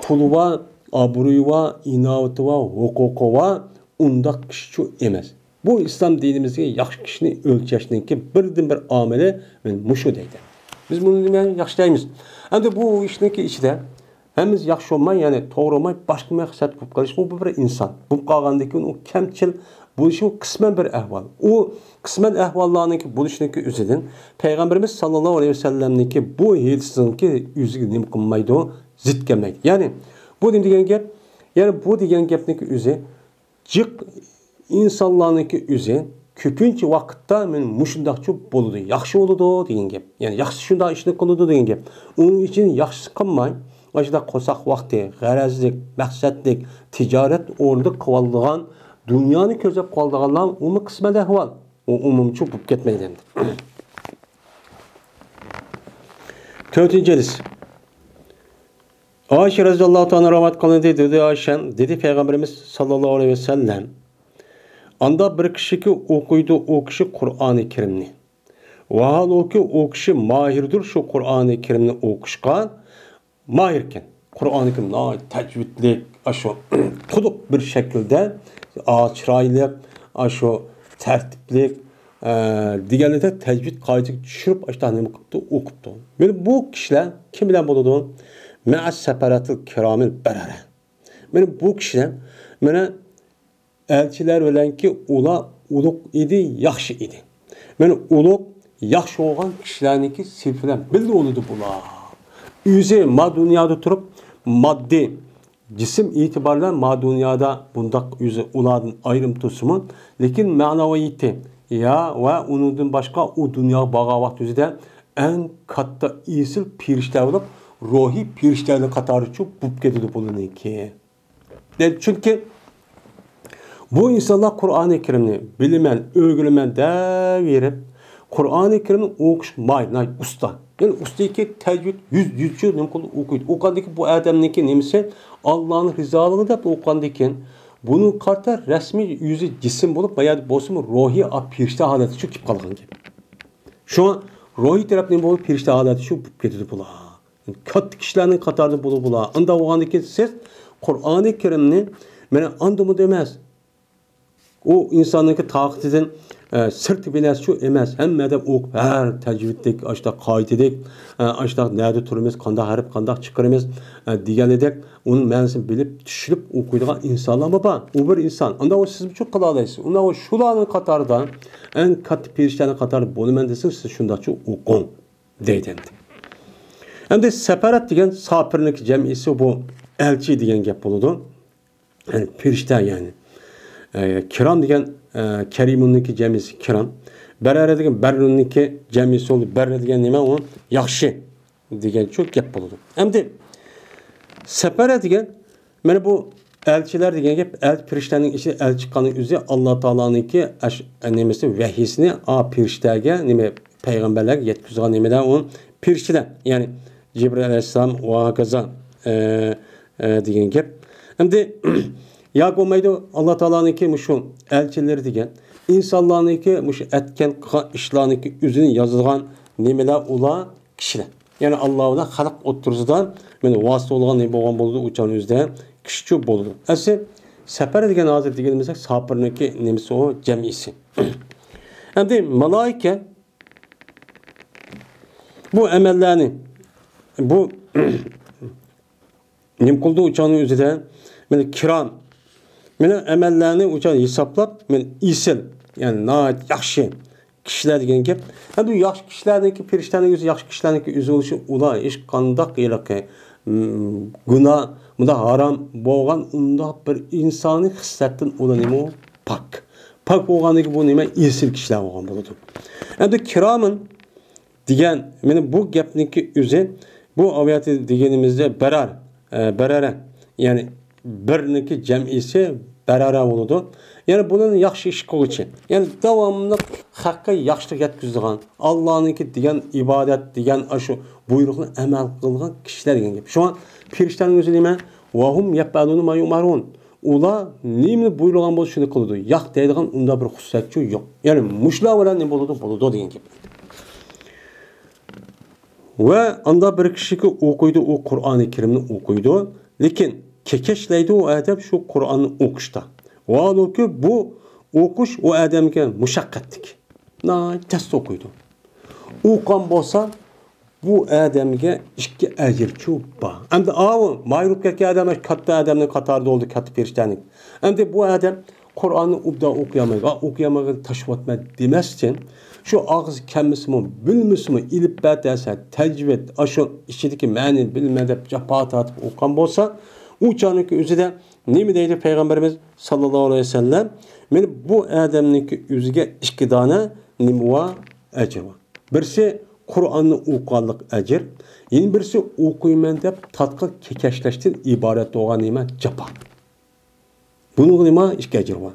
پۇلى بار، ئابرۇيى بار، ئىناۋىتى بار، ھوقۇقى بار، ئۇنداق كىشىچۇ ئەمەس. بۇ ئىسلام دىنىمىزدىكى ياخشى كىشىنى ئۆلچەشنىڭكى بىردىنبىر ئامىلى مۇشۇ دەيدۇ. بىز بۇنى نېمە ياخشى دەيمىز. ئەمدى بۇ ئىشنىڭكى ئىچىدە، ھەممىسى ياخشى بولماي، يەنى توغرا بولماي، باشقا مەقسەت بولۇپ قېلىشى، ئۇ بىر ئىنسان. بولۇپ قالغاندىن كېيىن ئۇ كەمچىل بولۇشى، ئۇ قىسمەن بىر ئەھۋال. ئۇ قىسمەن ئەھۋاللارنىڭكى بولۇشىنىڭكى ئۆزىدىن پەيغەمبىرىمىز ساللاللاھۇ ئەلەيھى ۋەسەللەمنىڭكى بۇ ھېدىسىنىڭكى ئۆزىگە نېمە قىلمايدۇ؟ زىت كەلمەيدۇ. يەنى بۇ نېمە دېگەن گەپ؟ يەنى بۇ دېگەن گەپنىڭكى ئۆزى جىق ئىنسانلارنىڭكى ئۆزى كۆپىنچە ۋاقىتتا مەن مۇشۇنداقچۇ بولىدۇ، ياخشى بولىدۇ دېگەن گەپ. يەنى ياخشى شۇنداق ئىشنى قىلىدۇ دېگەن گەپ. ئۇنىڭ ئۈچۈن ياخشىسى قىلماي، ئاشۇنداق قورساق ۋاقتى، غەرەزلىك، مەقسەتلىك، تىجارەت ئورنىدا قىلىۋالىدىغان، دۇنيانى كۆزلەپ قىلىۋالىدىغانلار ئۇمۇ قىسمەن ئەھۋال. ئۇ ئومۇمچۇ بولۇپ كەتمەيدۇ ئەمدى. تۆتىنچى ھەدىس. ئائىشە رەزىياللاھۇ تائالا رىۋايەت قىلىندى، دېدى ئائىشە، دېدى پەيغەمبىرىمىز ساللاللاھۇ ئەلەيھى ۋەسەللەم، ئاندا بىر كىشىكى ئوقۇيدۇ ئۇ كىشى قۇرئانى كەرىمنى. ۋاھالۇكى ئۇ كىشى ماھىردۇر شۇ قۇرئانى كەرىمنى ئوقۇشقا، ماھىركەن. قۇرئانى كەرىم ناھايىتى تەجۋىدلىك، ئاشۇ قۇدۇق بىر شەكىلدە، ئا، چىرايلىق، ئاشۇ تەرتىپلىك، ئە، دېگەنلىكتە تەجۋىد قائىدىسىگە چۈشۈرۈپ، ئاشۇنداق نېمە قىپتۇ، ئوقۇپتۇ. مانا بۇ كىشىلەر كىم بىلەن بولىدۇ؟ مەئەس سەپەرەتىل كىرامىل بەرەرە. مانا بۇ كىشىلەر، مانا ئەلچىلەر بىلەنكى ئۇلار ئۇلۇغ ئىدى، ياخشى ئىدى. مانا ئۇلۇغ، ياخشى بولغان كىشىلەرنىڭكى سىفىتى بىلەن بىللە بولىدۇ بۇلار. ئۆزى ما دۇنيادا تۇرۇپ، ماددىي جىسىم ئېتىبارى بىلەن ما دۇنيادا بۇنداق ئۆزى ئۇلاردىن ئايرىم تۇرسىمۇ، لېكىن مەنىۋىيىتى يا ۋە ئۇنىڭدىن باشقا ئۇ دۇنياغا بارغان ۋاقتى ئۆزىدە ئەڭ كاتتا ئېسىل پېرىشتە بولۇپ، روھىي پېرىشتەلەر قاتارىچۇ بولۇپ كېتىدۇ بۇلارنىڭكى. دەيدۇ. چۈنكى بۇ ئىنسانلار قۇرئانى كەرىمنى بىلىمەن، ئۆگىنىمەن دەۋېرىپ، قۇرئانى كەرىمنى ئوقۇش ماھىر، ناھايىتى ئۇستا. يەنى ئۇستىكى تەجۋىد يۈز، يۈزچە نېمە قىلىدۇ، ئوقۇيدۇ. ئوقۇغاندىكى بۇ ئادەمنىڭكى نېمىسى؟ ئاللانىڭ رىزالىقى دەپ ئوقۇغاندىكىن، بۇنىڭ قارىتا رەسمىي ئۆزى جىسىم بولۇپ، بايا بولسىمۇ روھىي پېرىشتە ھالەتتە چۆكۈپ قالغان گەپ. شۇڭا روھىي تەرەپتىن بولۇپ پېرىشتە ھالەتتە شۇ بولۇپ كېتىدۇ بۇلار. كاتتا كىشىلەرنىڭ قاتارىدا بولۇپ بۇلار. ئۇنداق بولغاندىن كېيىن سىز قۇرئانى كەرىمنى مانا ئاندىمۇ ئەمەس، ئۇ ئىنساننىڭكى تاقىتىدىن، ئە، سىرتى بىلەنچۇ ئەمەس، ھەممە ئادەم ئوقۇپ، ھەر تەجۋىدلىك، ئاشۇنداق قائىدىلىك، ئە، ئاشۇنداق نەدە تۇرىمىز، قانداق ھەرپ قانداق چىقىرىمىز، ئە، دېگەنىدەك ئۇنىڭ مەنىسىنى بىلىپ، چۈشىنىپ ئوقۇيدىغان ئىنسانلارمۇ بار. ئۇ بىر ئىنسان. ئانداق بولسا سىزمۇ شۇ قىلالايسىز. ئۇنداق بولسا شۇلارنىڭ قاتارىدا ئەڭ كاتتا پېرىشتەنىڭ قاتارىدا بولىمەن دېسىڭىز، سىز شۇنداقچۇ ئوقۇڭ، دەيدۇ ئەمدى. ئەمدى سەپەرەت دېگەن ساپىرنىڭكى جەمئىسى بۇ ئەلچى دېگەن گەپ بولىدۇ. يەنى پېرىشتە يەنى. ئە، كىرام دېگەن، ئە، كەرىمۇننىڭكى جەمئىسى كىرام. بەرەرە دېگەن بەررۇننىڭكى جەمئىسى بولىدۇ. بەررە دېگەن نېمە؟ ئۇ ياخشى دېگەنچۇ گەپ بولىدۇ. ئەمدى سەپەرە دېگەن، مانا بۇ ئەلچىلەر دېگەن گەپ، ئەل-، پېرىشتەنىڭ ئىچىدە ئەلچى چىققاننىڭ ئۆزى ئاللا تائالانىڭكى ئەش-، نېمىسى، ۋەھىيسىنى، ئا، پېرىشتەگە، نېمە، پەيغەمبەرلەرگە يەتكۈزىدىغان نېمىدە ئۇ پېرىشتىلەر، يەنى جىبرىل ئەلەيھىسسالام ۋە ھاكازا، ئە، ئە، دېگەن گەپ. ئەمدى ياكى بولمايدۇ، ئاللا تائالانىڭكى مۇشۇ ئەلچىلىرى دېگەن، ئىنسانلارنىڭكى مۇشۇ ئەتكەن قىلغان ئىشلارنىڭكى ئۆزىنى يازىدىغان نېمىلەر ئۇلار؟ كىشىلەر. يەنى ئاللا بىلەن خەلق ئوتتۇرىسىدا مانا ۋاسىتە بولغان نېمە بولغان بولىدۇ، ئۇ چاغنىڭ ئۆزىدە كىشىچۇ بولىدۇ. ئەسلى سەپەر دېگەن ھازىر دېگىنىمىزدەك ساپىرنىڭكى نېمىسى ئۇ، جەمئىسى. ئەمدى مالائىكە بۇ ئەمەللەرنى، بۇ نېمە قىلدى ئۇ چاغنىڭ ئۆزىدە؟ مانا كىرام. مانا ئەمەللەرنى ئۇ چاغ ھېسابلاپ، مانا ئېسىل، يەنى ناھايىتى ياخشى كىشىلەر دېگەن گەپ. ئەمدى ياخشى كىشىلەرنىڭكى، پېرىشتەنىڭ ئۆزى ياخشى كىشىلەرنىڭكى ئۆزى بولۇشى، ئۇلار ھېچقانداق ھېلىقى، م، گۇناھ، مۇنداق ھارام بولغان ئۇنداق بىر ئىنسانىي خىسلەتتىن ئۇلار نېمە ئۇ؟ پاك. پاك بولغاندىكى بۇ نېمە؟ ئېسىل كىشىلەر بولغان بولىدۇ. ئەمدى كىرامىن دېگەن، مانا بۇ گەپنىڭكى ئۆزى، بۇ ئاۋياتى دېگىنىمىزدە بەرار، ئە، بەرەرە، يەنى بىرنىڭكى جەمئىسى بەرەرە بولىدۇ. يەنى بۇنىڭ ياخشى ئىش قىلغۇچى، يەنى داۋاملىق خەققە ياخشىلىق يەتكۈزىدىغان، ئاللانىڭكى دېگەن ئىبادەت دېگەن ئاشۇ بۇيرۇقنى ئەمەل قىلغان كىشىلەر دېگەن گەپ. شۇڭا پېرىشتەنىڭ ئۆزى نېمە؟ ۋەھۇم يەپئەلۇنە ما يۇئمەرۇن. ئۇلار نېمىنى بۇيرۇلغان بولسا، شۇنى قىلىدۇ. ياق دەيدىغان ئۇنداق بىر خۇسۇسىيەتچۇ يوق. يەنى مۇشۇلار بىلەن نېمە بولىدۇ؟ بولىدۇ دېگەن گەپ. ۋە ئاندا بىر كىشىكى ئوقۇيدۇ، ئۇ قۇرئانى كەرىمنى ئوقۇيدۇ. لېكىن كېكەچلەيدۇ ئۇ ئادەم شۇ قۇرئاننى ئوقۇشتا. ۋاھالۇكى بۇ ئوقۇش ئۇ ئادەمگە مۇشەققەتلىك. ناھايىتى تەستە ئوقۇيدۇ. ئوقۇغان بولسا، بۇ ئادەمگە ئىككى ئەجىرچۇ بار. ئەمدى ئاۋۇ مايرۇپ كەتكەن ئادەم كاتتا ئادەمنىڭ قاتارىدا بولدى، كاتتا پېرىشتەنىڭ. ئەمدى بۇ ئادەم قۇرئاننى ئوبدان ئوقۇيالمايدۇ. ئا، ئوقۇيالمايدۇ، تاشلاۋاتىمەن دېمەستىن، شۇ ئاغزى كەلمىسىمۇ، بىلمىسىمۇ، ئېلىپبە دەرسە، تەجۋىد، ئاشۇ ئىچىدىكى مەنىنى بىلىمەن دەپ جاپا تارتىپ ئوقۇغان بولسا، ئۇ چاغنىڭكى ئۆزىدە نېمە دەيدۇ پەيغەمبىرىمىز ساللاللاھۇ ئەلەيھى ۋەسەللەم؟ مانا بۇ ئادەمنىڭكى ئۆزىگە ئىككى دانە نېمە بار؟ ئەجىر بار. بىرسى قۇرئاننى ئوقۇغانلىق ئەجىر، يەنە بىرسى ئوقۇيمەن دەپ تارتقان كېكەچلەشتىن ئىبارەت بولغان نېمە؟ جاپا. بۇنىڭغا نېمە؟ ئىككى ئەجىر بار.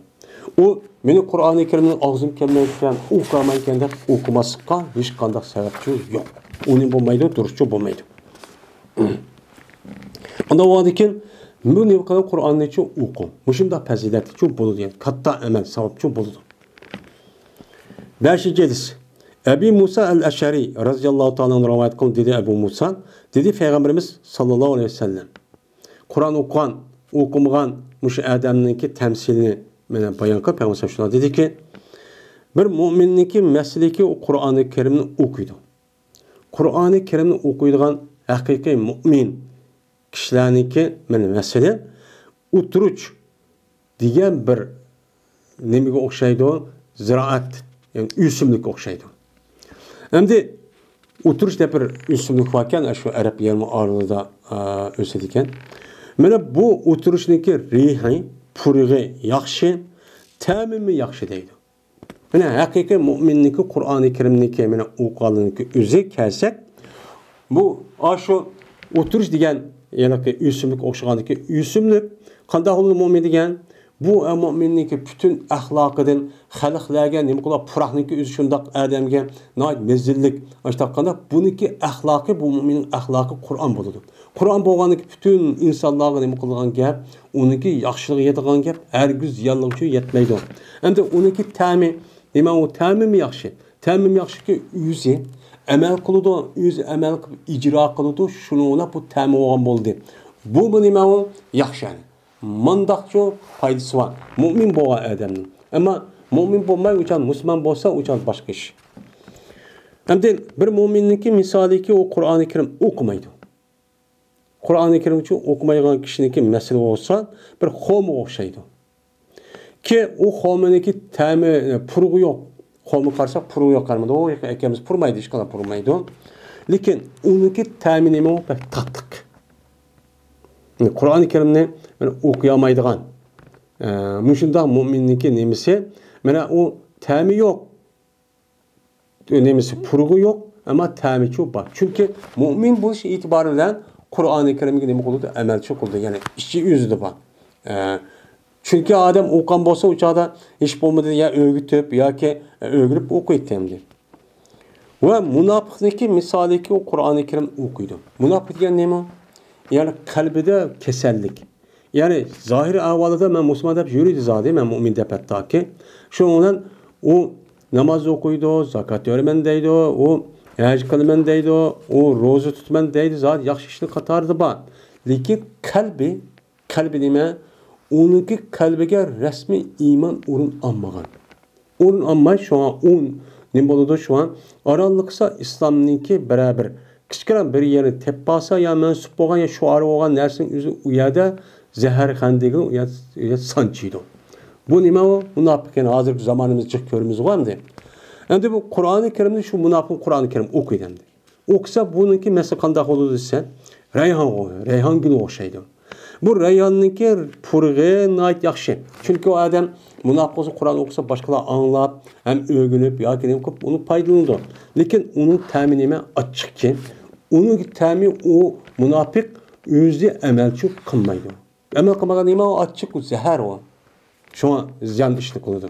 ئۇ مېنى قۇرئانى كەرىمنى ئاغزىم كەلمەيدىكەن، ئوقۇيالمايدىكەن دەپ ئوقۇماسلىققا ھېچقانداق سەۋەبچۇ يوق. ئۇنى بولمايدۇ، دۇرۇسچۇ بولمايدۇ. ئانداق بولغاندىكىن بۇ نېمە قىلىڭ؟ قۇرئاننىچۇ ئوقۇڭ. مۇشۇنداق پەزىلەتلىچۇ بولىدۇ، يەنى كاتتا ئەمەل، ساۋابچۇ بولىدۇ. بەشىنچى ھەدىس. ئەبى مۇسا ئەل ئەشئەرى رەزىياللاھۇ تائالا ئەنھۇ رىۋايەت قىلدى، دېدى ئەبۇ مۇسا. دېدى پەيغەمبىرىمىز ساللاللاھۇ ئەلەيھى ۋەسەللەم، قۇرئان ئوقۇغان، ئوقۇمىغان مۇشۇ ئادەمنىڭكى تەمسىلىنى مانا بايان قىلىپ، پەيغەمبەر شۇنداق دېدىكى، بىر مۆمىننىڭكى مەسىلىكى ئۇ قۇرئانى كەرىمنى ئوقۇيدۇ. قۇرئانى كەرىمنى ئوقۇيدىغان ھەقىقىي مۆمىن كىشىلەرنىڭكى مانا مەسىلە ئوتۇرۇچ دېگەن بىر نېمىگە ئوخشايدۇ؟ زىرائەت، يەنى ئۆسۈملۈككە ئوخشايدۇ. ئەمدى ئوتۇرۇچ دەپ بىر ئۆسۈملۈك باركەن، شۇ ئەرەب يېرىم ئارىلىدا، ئا، ئۆسىدىكەن. مانا بۇ ئوتۇرۇچنىڭكى رېھى، پۇرىقى ياخشى، تەمىمۇ ياخشى دەيدۇ. مانا ھەقىقىي مۆمىننىڭكى قۇرئانى كەرىمنىڭكى مانا ئوقۇغانلىقىنىڭكى ئۆزى كەلسەك، بۇ، ئاشۇ ئوتۇرۇچ دېگەن ھېلىقى ئۆسۈملۈك ئوخشىغاندىكى ئۆسۈملۈك. قانداق بولىدۇ مۆمىن دېگەن؟ بۇ، ئە، مۆمىننىڭكى پۈتۈن ئەخلاقىدىن خەلقلەرگە نېمە قىلىدۇ؟ پۇراقنىڭكى ئۆزى شۇنداق ئادەمگە ناھايىتى مەززىلىك. ئاشۇنداق قانداق؟ بۇنىڭكى ئەخلاقى، بۇ مۆمىننىڭ ئەخلاقى قۇرئان بولىدۇ. قۇرئان بولغاندىكى پۈتۈن ئىنسانلارغا نېمە قىلىدىغان گەپ؟ ئۇنىڭكى ياخشىلىقىغا يېتىدىغان گەپ، ھەرگىز زىيانلىقى ئۈچۈن يەتمەيدۇ. ئەمدى ئۇنىڭكى تەمى، نېمە ئۇ تەمىمۇ ياخشى؟ تەمىمۇ ياخشىكى، ئۆزى ئەمەل قىلىدۇ، ئۆزى ئەمەل قىلىپ ئىجرا قىلىدۇ، شۇنىڭ بىلەن بۇ تەمى بولغان بولدى. بۇمۇ نېمە ئۇ؟ ياخشى ئەمەل. مانداقچۇ پايدىسى بار مۆمىن بولغان ئادەمنىڭ. ئەمما مۆمىن بولماي ئۇچان مۇسۇلمان بولسا، ئۇچان باشقا ئىش. ئەمدى بىر مۆمىننىڭكى مىسالىكى، ئۇ قۇرئانى كەرىم ئوقۇمايدۇ. قۇرئانى كەرىم ئوقۇمايدىغان كىشىنىڭكى مەسىلى بولسا، بىر خورمىغا ئوخشايدۇ. كى ئۇ خورمىنىڭكى تەمى، پۇرىقى يوق. خورما قارىساق، پۇرىقى يوق قارىمىدى. ئۇ ئەكەمىز پۇرىمايدۇ، ھېچقانداق پۇرىمايدۇ. لېكىن ئۇنىڭكى تەمى نېمە؟ بەك تاتلىق. قۇرئانى كەرىمنى ئوقۇيالمايدىغان، ئە، مۇشۇنداق مۆمىننىڭكى نېمىسى؟ مانا ئۇ تەمى يوق. نېمىسى، پۇرىقى يوق، ئەمما تەمىچۇ بار. چۈنكى مۆمىن بولۇش ئېتىبارى بىلەن قۇرئانى كەرىمگە نېمە قىلىدۇ؟ ئەمەلچۇ قىلىدۇ. يەنى ئىچى ئۆزىدە بار. ئە، چۈنكى ئادەم ئوقۇغان بولسا، ئۇ چاغدا ھېچ بولمىدى يا ئۆگىتىپ ياكى ئۆگىنىپ ئوقۇيتتى ئەمدى. ۋە مۇناپىقنىڭكى مىسالىكى، ئۇ قۇرئانى كەرىم ئوقۇيدۇ. مۇناپىق دېگەن نېمە؟ يەنى قەلبىدە كېسەللىك. يەنى زاھىر ئەھۋالىدا مەن مۇسۇلمان دەپ يۈرىدۇ زادى، مەن مۆمىن دەپ ھەتتاكى. شۇنىڭ بىلەن ئۇ ناماز ئوقۇيدۇ، زاكات بېرىمەن دەيدۇ، ئۇ ھەج قىلىمەن دەيدۇ، ئۇ روزا تۇتىمەن دەيدۇ، زادى ياخشى ئىشنىڭ قاتارىدا بار. لېكىن قەلبى، قەلبى نېمە؟ ئۇنىڭكى قەلبىگە رەسمىي ئىمان ئورۇن ئالمىغان. ئورۇن ئالماي، شۇڭا ئۇ نېمە بولىدۇ؟ شۇڭا ئارانلىقسا ئىسلامنىڭكى بىرەر بىر كىچىككىنە بىر يەرنى تېپىپ قالسا، يا مەنسۇپ بولغان، يا شوئارى بولغان نەرسىنىڭ ئۆزى ئۇ يەردە زەھەر خەندىكى ئۇ يەر، ئۇ يەر سانچىيدۇ. بۇ نېمە ئۇ؟ مۇناپىق، يەنى ھازىرقى زامانىمىزدا جىق كۆرىمىزغۇ ئەمدى. ئەمدى بۇ قۇرئانى كەرىمنى شۇ مۇناپىق قۇرئانى كەرىم ئوقۇيدۇ ئەمدى. ئوقۇسا بۇنىڭكى مەسىلە قانداق بولىدۇ دېسە، رەيھانغا، رەيھان گۈلىگە ئوخشايدۇ. بۇ رەيھاننىڭكى پۇرىقى ناھايىتى ياخشى. چۈنكى ئۇ ئادەم مۇناپىق بولسا قۇرئان ئوقۇسا باشقىلار ئاڭلاپ، ھەم ئۆگىنىپ ياكى نېمە قىلىپ ئۇنى پايدىلىنىدۇ. لېكىن ئۇنىڭ تەمى نېمە؟ ئاچچىقكەن. ئۇنىڭ تەمى ئۇ مۇناپىق ئۆزى ئەمەلچۇ قىلمايدۇ. ئەمەل قىلمىغان نېمە ئۇ؟ ئاچچىق، ئۇ زەھەر ئۇ. شۇڭا زىيان ئىشنى قىلىدۇ.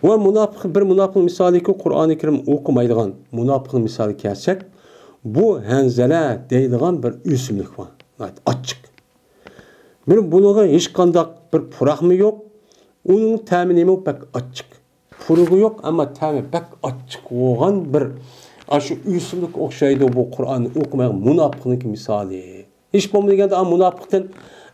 ۋە مۇناپىق، بىر مۇناپىق مىسالىكى، قۇرئانى كەرىم ئوقۇمايدىغان مۇناپىقنىڭ مىسالىغا كەلسەك، بۇ ھەنزەلە دەيدىغان بىر ئۆسۈملۈك بار. ناھايىتى ئاچچىق. بىر بۇنىڭغا ھېچقانداق بىر پۇراقمۇ يوق. ئۇنىڭ تەمى نېمە؟ بەك ئاچچىق. پۇرىقى يوق، ئەمما تەمى بەك ئاچچىق بولغان بىر، ئاشۇ ئۆسۈملۈككە ئوخشايدۇ بۇ قۇرئاننى ئوقۇمايدىغان مۇناپىقنىڭكى مىسالى. ھېچ بولمىدى دېگەندە، ئا، مۇناپىقتىن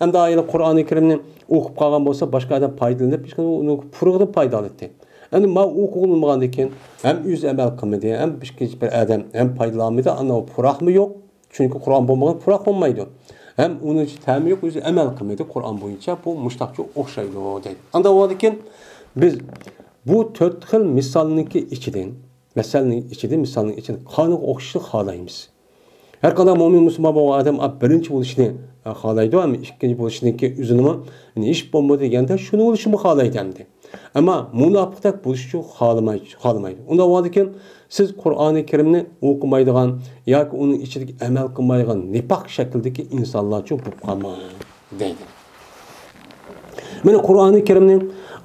ئەمدى ئايەت قۇرئانى كەرىمنى ئوقۇپ قالغان بولسا، باشقا ئادەم پايدىلىنىپ، ھېچ ئۇنىڭ پۇرىقىدىن پايدا ئالاتتى. يەنى ما ئوقۇغىلى بولمىغاندىن كېيىن ھەم ئۆزى ئەمەل قىلمىدى، ھەم ئىككىنچى بىر ئادەم ھەم پايدىلانمىدى، ئاندىن پۇراقمۇ يوق. چۈنكى قۇرئان بولمىغان پۇراق بولمايدۇ. ھەم ئۇنىڭ تەمى يوق، ئۆزى ئەمەل قىلمىدى قۇرئان بويىچە، بۇ مۇشتاقچە ئوخشايدۇ دەيدۇ. ئاندىن بولغاندىن كېيىن بىز بۇ تۆت خىل مىسالنىڭكى ئىچىدىن، مەسەلنىڭ ئىچىدىن، مىسالنىڭ ئىچىدىن قانىغا ئوخشىشىنى خالايمىز. ھەر قانداق مۆمىن مۇسۇلمان بولغان ئادەم بىرىنچى بولۇشنى خالايدۇ، ئەمما ئىككىنچى بولۇشنىڭكى ئۆزىنىمۇ، يەنى ھېچ بولمىدى دېگەندە شۇنى بولۇشىمۇ خالايدۇ ئەمدى. ئەمما مۇناپىقتەك بولۇشنى خالىماي-، خالىمايدۇ. ئۇنداق بولغاندىكىن سىز قۇرئانى كەرىمنى ئوقۇمايدىغان ياكى ئۇنىڭ ئىچىدىكى ئەمەل قىلمايدىغان نىپاق شەكلىدىكى ئىنسانلارچۇ بولۇپ قالماڭ دەيدۇ. مانا قۇرئانى كەرىمنى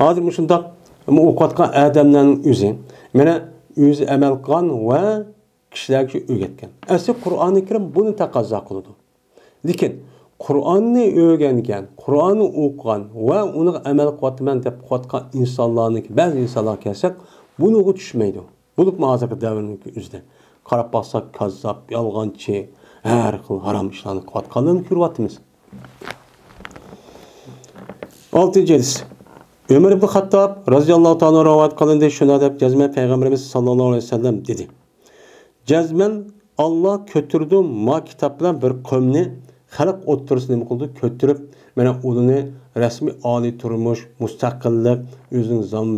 ھازىر مۇشۇنداق ئوقۇۋاتقان ئادەملەرنىڭ ئۆزى، مانا ئۆزى ئەمەل قىلغان ۋە كىشىلەرگە شۇ ئۆگەتكەن. ئەسلى قۇرئانى كەرىم بۇنى تەقەززا قىلىدۇ. لېكىن قۇرئاننى ئۆگەنگەن، قۇرئاننى ئوقۇغان ۋە ئۇنىڭغا ئەمەل قىلىۋاتىمەن دەپ قىلىۋاتقان ئىنسانلارنىڭكى، بەزى ئىنسانلارغا كەلسەك، بۇنىڭغا چۈشمەيدۇ. بولۇپمۇ ھازىرقى دەۋرنىڭكى ئۆزىدە قاراپ باقساق، كاززاپ، يالغانچى، ھەر خىل ھارام ئىشلارنى قىلىۋاتقانلىرىنى كۆرۈۋاتىمىز. ئالتىنچى ھەدىس. ئۆمەر ئىبن خاتتاب رازىياللاھۇ تائالا رىۋايەت قىلىندى، شۇنداق دەپ جەزمەن پەيغەمبىرىمىز ساللاللاھۇ ئەلەيھى ۋەسەللەم دېدى. جەزمەن ئاللا كۆتۈرىدۇ ما كىتاب بىلەن بىر قەۋمنى خەلق ئوتتۇرىسىدا نېمە قىلىدۇ؟ كۆتۈرۈپ، مانا ئۇلارنى رەسمىي ئالىي تۇرمۇش، مۇستەقىللىق، ئۆزىنىڭ زام-،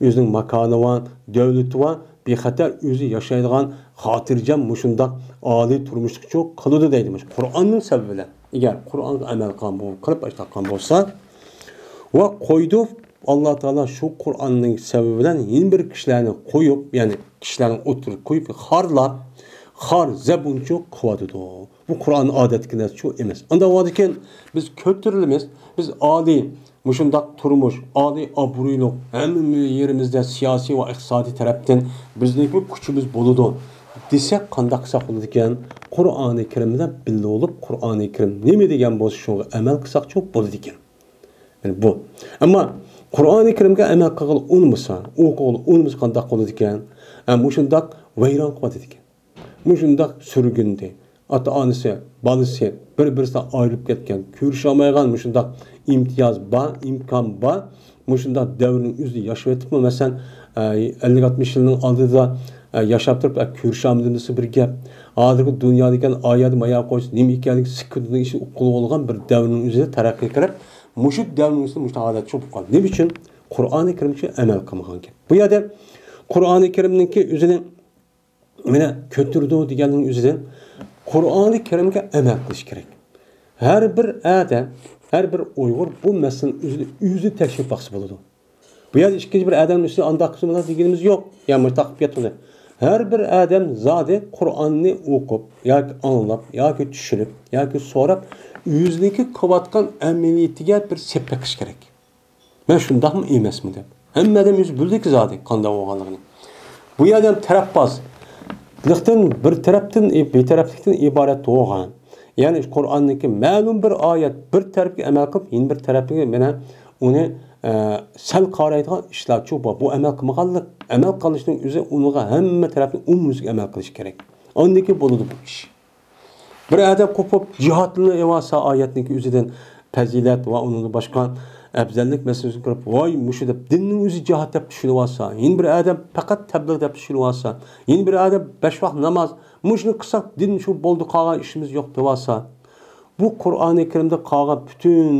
ئۆزىنىڭ ماكانى بار، دۆلىتى بار، بىخەتەر ئۆزى ياشايدىغان خاتىرجەم مۇشۇنداق ئالىي تۇرمۇشلۇقچۇ قىلىدۇ دەيدۇ. مۇشۇ قۇرئاننىڭ سەۋەبى بىلەن. ئەگەر قۇرئانغا ئەمەل قىلغان بول-، قىلىپ ئاشتاققان بولسا، ۋە قويدۇ، ئاللا تائالا شۇ قۇرئاننىڭ سەۋەبى بىلەن يەنە بىر كىشىلەرنى قويۇپ، يەنى كىشىلەرنى ئوتتۇرىغا قويۇپ، خارلاپ، خار زەبۇنچۇ قىلىۋاتىدۇ. بۇ قۇرئان ئادەتتىكى نەرسىچۇ ئەمەس. ئانداق بولغاندىكىن بىز كۆتۈرۈلىمىز، بىز ئالىي، مۇشۇنداق تۇرمۇش، ئالىي ئابرۇيلۇق، ھەممە يېرىمىزدە سىياسىي ۋە ئىقتىسادىي تەرەپتىن بىزنىڭكى كۈچىمىز بولىدۇ دېسەك، قانداق قىلساق بولىدىكەن؟ قۇرئانى كەرىم بىلەن بىللە بولۇپ، قۇرئانى كەرىم نېمە دېگەن بولسا، شۇنىڭغا ئەمەل قىلساقچۇ بولىدىكەن. يەنى بۇ. ئەمما قۇرئانى كەرىمگە ئەمەل قىلغىلى ئۇنىمىسا، ئوقۇغىلى ئۇنىمىسا قانداق بولىدىكەن؟ ھە، مۇشۇنداق ۋەيران قىلىۋاتىدىكەن. مۇشۇنداق سۈرگۈندە ئاتا-ئانىسى، بالىسى بىر-بىرسىدىن ئايرىلىپ كەتكەن، كۆرۈشەلمەيدىغان مۇشۇنداق ئىمتىياز بار، ئىمكان بار. مۇشۇنداق دەۋرنىڭ ئۆزىدە ياشاۋېتىپمۇ، مەسىلەن، ئەللىك ئاتمىش يىلنىڭ ئالدىدا ياشاپ تۇرۇپ، كۆرۈشەلمىدىم دېسە بىر گەپ. ھازىرقى دۇنيا دېگەن ئايەت مايا قويسا نېمە ئىكەنلىكى سىككىدىن ئىشى ئۇققىلى بولغان بىر دەۋرنىڭ ئۆزىدە تەرەققىي قىلىپ، مۇشۇ دەۋرنىڭ ئۆزىدە مۇشۇنداق ھالەت چوقۇپ قالدى. نېمە ئۈچۈن؟ قۇرئانى كەرىمگە ئەمەل قىلمىغان گەپ. بۇ يەردە قۇرئانى كەرىمنىڭكى ئۆزىنى مانا كۆتۈرىدۇ دېگەننىڭ ئۆزىدىن قۇرئانى كەرىمگە ئەمەل قىلىش كېرەك. ھەر بىر ئادەم، ھەر بىر ئۇيغۇر بۇ مەسىلىنى ئۆزىنى، ئۆزى تەكشۈرۈپ باقسا بولىدۇ. بۇ يەردە ئىككىنچى بىر ئادەم ئۈستىدە ئانداق قىلسا بولىدۇ دېگىنىمىز يوق. يا مۇشۇنداق قىلىپ كەتمىدى. ھەر بىر ئادەم زادى قۇرئاننى ئوقۇپ ياكى ئاڭلاپ ياكى چۈشىنىپ ياكى سوراپ ئۆزىنىڭكى قىلىۋاتقان ئەمەلىيىتىگە بىر سەپ بېقىش كېرەك. مەن شۇنداقمۇ ئەمەسمۇ دەپ. ھەممە ئادەم ئۆزى بىلدىكى زادى قانداق بولغانلىقىنى. بۇ يەردە تەرەپبازلىقتىن بىر تەرەپتىن، بىتەرەپلىكتىن ئىبارەت بولغان. يەنى قۇرئاندىكى مەلۇم بىر ئايەت بىر تەرەپكە ئەمەل قىلىپ، يەنە بىر تەرەپكە مانا ئۇنى، ئە، سەل قارايدىغان ئىشلارچۇ بار. بۇ ئەمەل قىلمىغانلىق، ئەمەل قىلىشنىڭ ئۆزى ئۇنىڭغا ھەممە تەرەپنى ئومۇميۈزلۈك ئەمەل قىلىش كېرەك. ئاندىن كېيىن بولىدۇ بۇ ئىش. بىر ئادەم قوپۇپ جىھادنى ئېلىۋالسا، ئايەتنىڭكى ئۆزىدىن پەزىلەت ۋە ئۇنىڭدىن باشقا ئەپزەللىك مەسىلىسىنى كۆرۈپ، ۋاي، مۇشۇ دەپ دىننىڭ ئۆزى جىھاد دەپ چۈشىنىۋالسا، يەنە بىر ئادەم پەقەت تەبلىغ دەپ چۈشىنىۋالسا، يەنە بىر ئادەم بەش ۋاق ناماز، مۇشۇنى قىلساق دىن شۇ بولدى، قالغان ئىشىمىز يوق دەۋالسا، بۇ قۇرئانى كەرىمدە قالغان پۈتۈن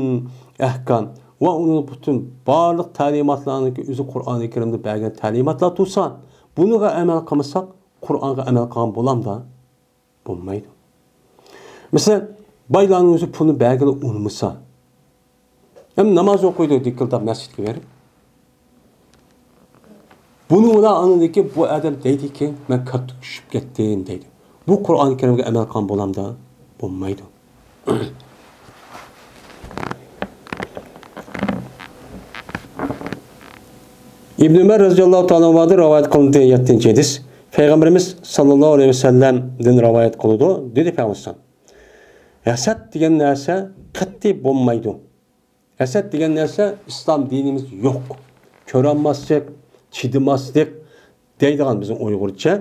ئەھكام ۋە ئۇنىڭ پۈتۈن بارلىق تەلىماتلارنىڭكى ئۆزى قۇرئانى كەرىمدە بەرگەن تەلىماتلار تۇرسا، بۇنىڭغا ئەمەل قىلمىساق، قۇرئانغا ئەمەل قىلغان بولامدا؟ بولمايدۇ. مەسىلەن، بايلارنىڭ ئۆزى پۇلنى بەرگىلى ئۇنىمىسا، ھەم ناماز ئوقۇيدۇ دىكىلداپ مەسچىتكە بېرىپ. بۇنى ئۇلار ئاندىن كېيىن بۇ ئادەم دەيدىكى، مەن كاتتا چۈشۈپ كەتتىم دەيدۇ. بۇ قۇرئانى كەرىمگە ئەمەل قىلغان بولامدا؟ بولمايدۇ. ئىبن ئۆمەر رەزىياللاھۇ تائالا ئەنھۇدىن رىۋايەت قىلىندى، يەتتىنچى ھەدىس. پەيغەمبىرىمىز ساللاللاھۇ ئەلەيھى ۋەسەللەمدىن رىۋايەت قىلىدۇ، دېدى پەيغەمبەر: ھەسەت دېگەن نەرسە قەتئىي بولمايدۇ. ھەسەت دېگەن نەرسە ئىسلام دىنىمىزدا يوق. كۆرەلمەسلىك، چىدىماسلىق، دەيدىغان بىزنىڭ ئۇيغۇرچە.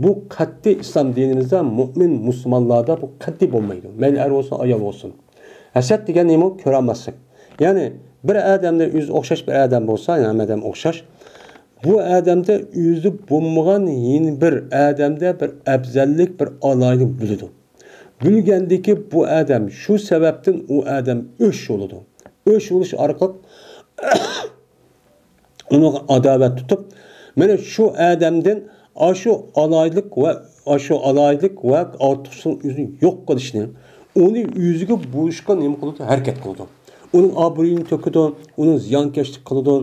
بۇ قەتئىي ئىسلام دىنىمىزدا، مۇئمىن مۇسۇلمانلاردا بۇ قەتئىي بولمايدۇ. مەيلى ئەر بولسۇن، ئايال بولسۇن. ھەسەت دېگەن نېمە؟ كۆرەلمەسلىك. يەنى بىر ئادەمدە ئۆزى ئوخشاش بىر ئادەم بولسا، يەنى ھەممە ئادەم ئوخشاش. بۇ ئادەمدە ئۆزى بولمىغان يەنە بىر ئادەمدە بىر ئەپزەللىك، بىر ئالاھىدىلىك بولىدۇ. بولغاندىكىن بۇ ئادەم شۇ سەۋەبتىن ئۇ ئادەم ئۆچ بولىدۇ. ئۆچ بولۇش ئارقىلىق ئۇنىڭغا ئاداۋەت تۇتۇپ، مانا شۇ ئادەمدىن ئاشۇ ئالاھىدىلىك ۋە ئاشۇ ئالاھىدىلىك ۋە ئارتۇقچىلىقنىڭ ئۆزىنى يوق قىلىشنى، ئۇنى ئۆزىگە بولۇشقا نېمە قىلىدۇ؟ ھەرىكەت قىلىدۇ. ئۇنىڭ ئابرۇيىنى تۆكىدۇ، ئۇنىڭ زىيانكەشلىك قىلىدۇ.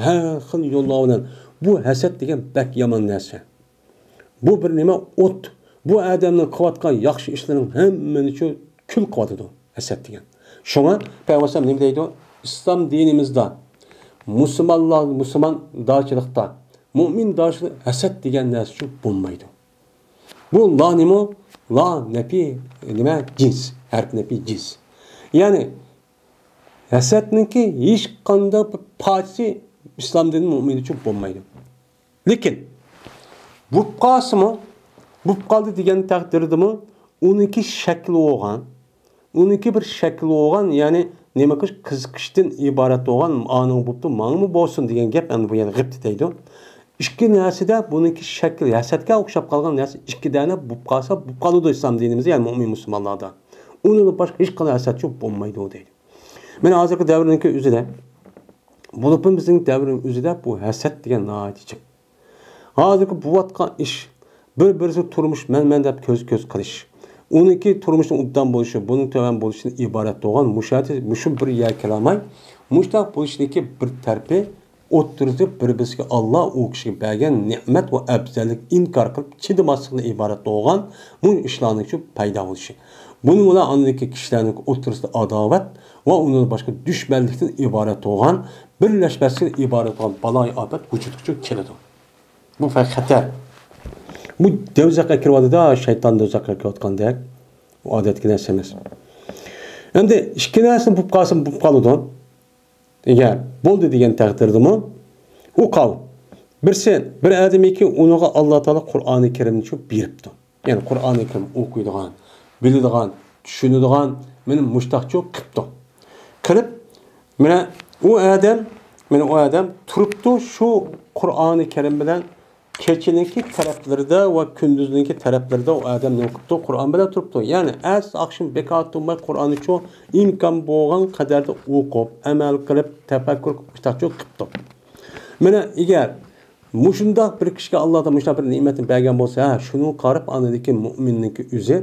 ھەر خىل يوللار بىلەن. بۇ ھەسەت دېگەن بەك يامان نەرسە. بۇ بىر نېمە؟ ئوت. بۇ ئادەمنىڭ قىلىۋاتقان ياخشى ئىشلىرىنىڭ ھەممىنى شۇ كۈل قىلىۋاتىدۇ ھەسەت دېگەن. شۇڭا پەيغەمبەر نېمە دەيدۇ؟ ئىسلام دىنىمىزدا مۇسۇلمانلار، مۇسۇلماندارچىلىقتا، مۇئمىندارچىلىقتا ھەسەت دېگەن نەرسە شۇ بولمايدۇ. بۇ لا نېمە؟ لا نەپى نېمە؟ جىنس. ھەرپ نەپى جىنس. يەنى ھەسەتنىڭكى ھېچقانداق بىر پايدىسى ئىسلام دىنى مۇئمىن ئۈچۈن بولمايدۇ. لېكىن بولۇپ قالسىمۇ، بولۇپ قالدى دېگەن تەقدىردىمۇ ئۇنىڭكى شەكلى بولغان، ئۇنىڭكى بىر شەكلى بولغان، يەنى نېمە قىلىش، قىزىقىشتىن ئىبارەت بولغان، ئانىڭ بوپتۇ، ماڭىمۇ بولسۇن دېگەن گەپ، ئەمدى بۇ يەنە غىبتە دەيدۇ. ئىككى نەرسىدە بۇنىڭكى شەكلى ھەسەتكە ئوخشاپ قالغان نەرسە ئىككى دانە بولۇپ قالسا، بولۇپ قالىدۇ ئىسلام دىنىمىزدا، يەنى مۇئمىن مۇسۇلمانلاردا. ئۇنىڭدىن باشقا ھېچقانداق ھەسەتچۇ بولمايدۇ دەيدۇ. مانا ھازىرقى دەۋرنىڭكى ئۆزىدە، بولۇپمۇ بىزنىڭ دەۋرنىڭ ئۆزىدە بۇ ھەسەت دېگەن ناھايىتى جىق. ھازىرقى بولۇۋاتقان ئىش، بىر-بىرسى تۇرمۇش مەن-مەن دەپ كۆز-كۆز قىلىش، ئۇنىڭكى تۇرمۇشنىڭ ئوبدان بولۇشى، بۇنىڭ تۆۋەن بولۇشىدىن ئىبارەت بولغان مۇشۇ، مۇشۇ بىر يەرگە كېلەلمەي، مۇشۇنداق بولۇشىدىكى بىر تەرىپى، ئوتتۇرىسىدا بىر-بىرسىگە ئاللا ئۇ كىشىگە بەرگەن نېمەت ۋە ئەپزەللىكنى ئىنكار قىلىپ چىدىماسلىقتىن ئىبارەت بولغان مۇشۇ ئىشلارنىڭ شۇ پەيدا بولۇشى. بۇنىڭ بىلەن ئاندىكى كىشىلەرنىڭ ئوتتۇرىسىدا ئاداۋەت ۋە ئۇنىڭدىن باشقا دۈشمەنلىكتىن ئىبارەت بولغان، بىرلەشمەسلىكتىن ئىبارەت بولغان بالايىئاپەت ۋۇجۇدقا كېلىدۇ. بۇ پەقەت خەتەر. بۇ دوزاخقا كىرىۋاتىدۇ، شەيتان دوزاخقا كىرىۋاتقاندەك. ئۇ ئادەتتىكى نەرسە ئەمەس. ئەمدى ئىككى نەرسىنى بولۇپ قالسا بولۇپ قالىدۇ. ئەگەر بولدى دېگەن تەقدىردىمۇ، ئۇ قاۋ. بىرسى، بىر ئادەمكى ئۇنىڭغا ئاللا تائالا قۇرئانى كەرىمنى شۇ بېرىپتۇ. يەنى قۇرئانى كەرىم ئوقۇيدىغان، بىلىدىغان، چۈشىنىدىغان، مانا مۇشتاقچۇ قىپتۇ. قىلىپ، مانا ئۇ ئادەم، مانا ئۇ ئادەم تۇرۇپتۇ شۇ قۇرئانى كەرىم بىلەن كېچىنىڭكى تەرەپلىرىدە ۋە كۈندۈزنىڭكى تەرەپلىرىدە ئۇ ئادەم نېمە قىپتۇ؟ قۇرئان بىلەن تۇرۇپتۇ. يەنى ئەتىسى ئاخشىمى بىكار تۇرماي قۇرئاننى شۇ ئىمكان بولغان قەدەردە ئوقۇپ، ئەمەل قىلىپ، تەپەككۇر قىلىپ، مۇشتاقچۇ قىپتۇ. مانا ئەگەر مۇشۇنداق بىر كىشىگە ئاللا تائالا مۇشۇنداق بىر نېمەتنى بەرگەن بولسا، ھە، شۇنىڭغا قاراپ ئاندىن كېيىن مۇئمىننىڭكى ئۆزى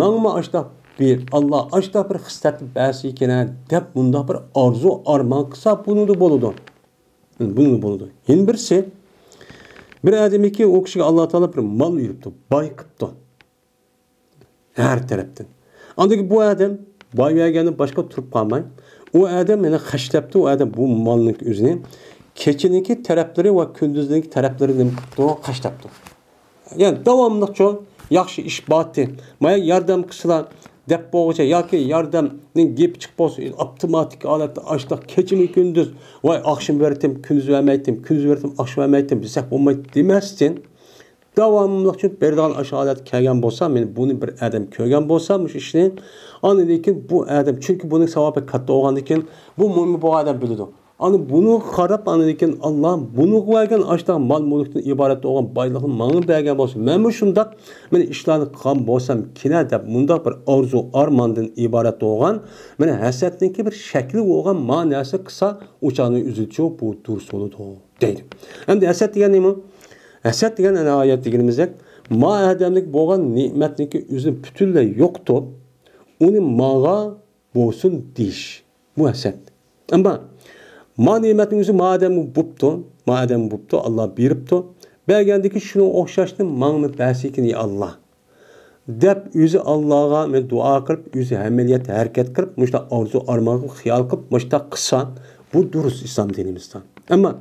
ماڭىمۇ ئاشۇنداق بىر، ئاللا ئاشۇنداق بىر خىسلەتنى بەرسىكىن دەپ مۇنداق بىر ئارزۇ ئارمان قىلسا، بۇنىڭدا بولىدۇ. بۇنىڭدا بولىدۇ. يەنە بىرسى، بىر ئادەمكى ئۇ كىشىگە ئاللا تائالا بىر مال بېرىپتۇ، باي قىپتۇ. ھەر تەرەپتىن. ئاندىن كېيىن بۇ ئادەم باي بەرگەندىن باشقا تۇرۇپ قالماي، ئۇ ئادەم يەنە خەجلەپتۇ، ئۇ ئادەم بۇ مالنىڭ ئۆزىنى كېچىنىڭكى تەرەپلىرى ۋە كۈندۈزنىڭكى تەرەپلىرى نېمە قىپتۇ؟ خەجلەپتۇ. يەنى داۋاملىقچۇ ياخشى ئىش بارتى، مايا ياردەم قىلسىلا دەپ بولغۇچە ياكى ياردەمنىڭ گېپى چىقىپ بولسا، ئاپتوماتىك ھالەتتە ئاشتاق كېچىمۇ كۈندۈز، ۋاي ئاخشىمى بېرىتتىم، كۈندۈز بەرمەيتتىم، كۈندۈز بېرىتتىم، ئاخشام بەرمەيتتىم دېسەك بولمايدۇ دېمەستىن، داۋاملىق چۈنكى بېرىدىغان ئاشۇ ھالەتكە كەلگەن بولسا، مانا بۇنى بىر ئادەم كۆرگەن بولسا مۇشۇ ئىشنى، ئاندىن كېيىن بۇ ئادەم، چۈنكى بۇنىڭ ساۋابى كاتتا بولغاندىكىن، بۇ مۇئمىن بولغان ئادەم بىلىدۇ. ئانا بۇنىڭغا قاراپ، ئاندىن كېيىن ئاللا بۇنىڭغا بەرگەن ئاشۇنداق مال-مۈلۈكتىن ئىبارەت بولغان بايلىقنى ماڭا بەرگەن بولسا، مەنمۇ شۇنداق مانا ئىشلارنى قىلغان بولسامكىنە دەپ مۇنداق بىر ئارزۇ-ئارماندىن ئىبارەت بولغان، مانا ھەسەتنىڭكى بىر شەكلى بولغان مانا نەرسە قىلسا، ئۇ چاغنىڭ ئۆزىچۇ بۇ دۇرۇس بولىدۇ دەيدۇ. ئەمدى ھەسەت دېگەن نېمە؟ ھەسەت دېگەن ئەنە ئايەت دېگىنىمىزدەك، ما ئادەملىك بولغان نېمەتنىڭكى ئۆزىنى پۈتۈنلەي يوقىتىپ، ئۇنى ماڭا بولسۇن دېيىش. بۇ ھەسەت. ئەمما ما نېمەتنىڭ ئۆزى ما ئادەمگە بوپتۇ، ما ئادەمگە بوپتۇ، ئاللا بېرىپتۇ. بەرگەندىكى شۇنىڭغا ئوخشاشنى ماڭىمۇ بەرسىكىن، يا ئاللا. دەپ ئۆزى ئاللاغا مەن دۇئا قىلىپ، ئۆزى ئەمەلىيەتتە ھەرىكەت قىلىپ، مۇشۇنداق ئارزۇ ئارمانغا خىيال قىلىپ، مۇشۇنداق قىلسا، بۇ دۇرۇس ئىسلام دىنىمىزدا. ئەمما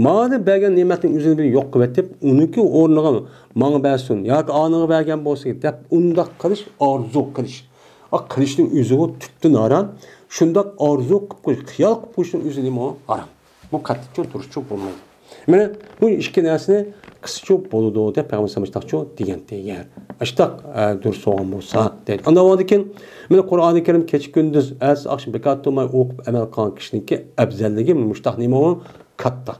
ماڭا بەرگەن نېمەتنىڭ ئۆزىنى بىر يوق قىلىۋېتىپ، ئۇنىڭكى ئورنىغا ماڭا بەرسۇن ياكى ئانىڭغا بەرگەن بولسا دەپ ئۇنداق قىلىش ئارزۇ قىلىش. ئا، قىلىشنىڭ ئۆزىغۇ تۈپتىن ھارام. شۇنداق ئارزۇ قىلىپ قويۇش، خىيال قىلىپ قويۇشنىڭ ئۆزى نېمە ھارام. بۇ قەتئىيچۇ دۇرۇسچۇ بولمايدۇ. مانا بۇ ئىككى نەرسىنى قىلسىچۇ بولىدۇ دەپ پەيغەمبەر ئاشتاقچۇ دېگەنتى. يەر ئاشتاق، ئە، دۇرۇس بولغان بولسا دەيدۇ. ئاندىن كېيىن مانا قۇرئانى كەرىم كېچە كۈندۈز، ئەتىسى ئاخشام بىكار تۇرماي ئوقۇپ ئەمەل قىلغان كىشىنىڭكى ئەپزەللىكى مۇشتاق نېمە ئۇ؟ كاتتا.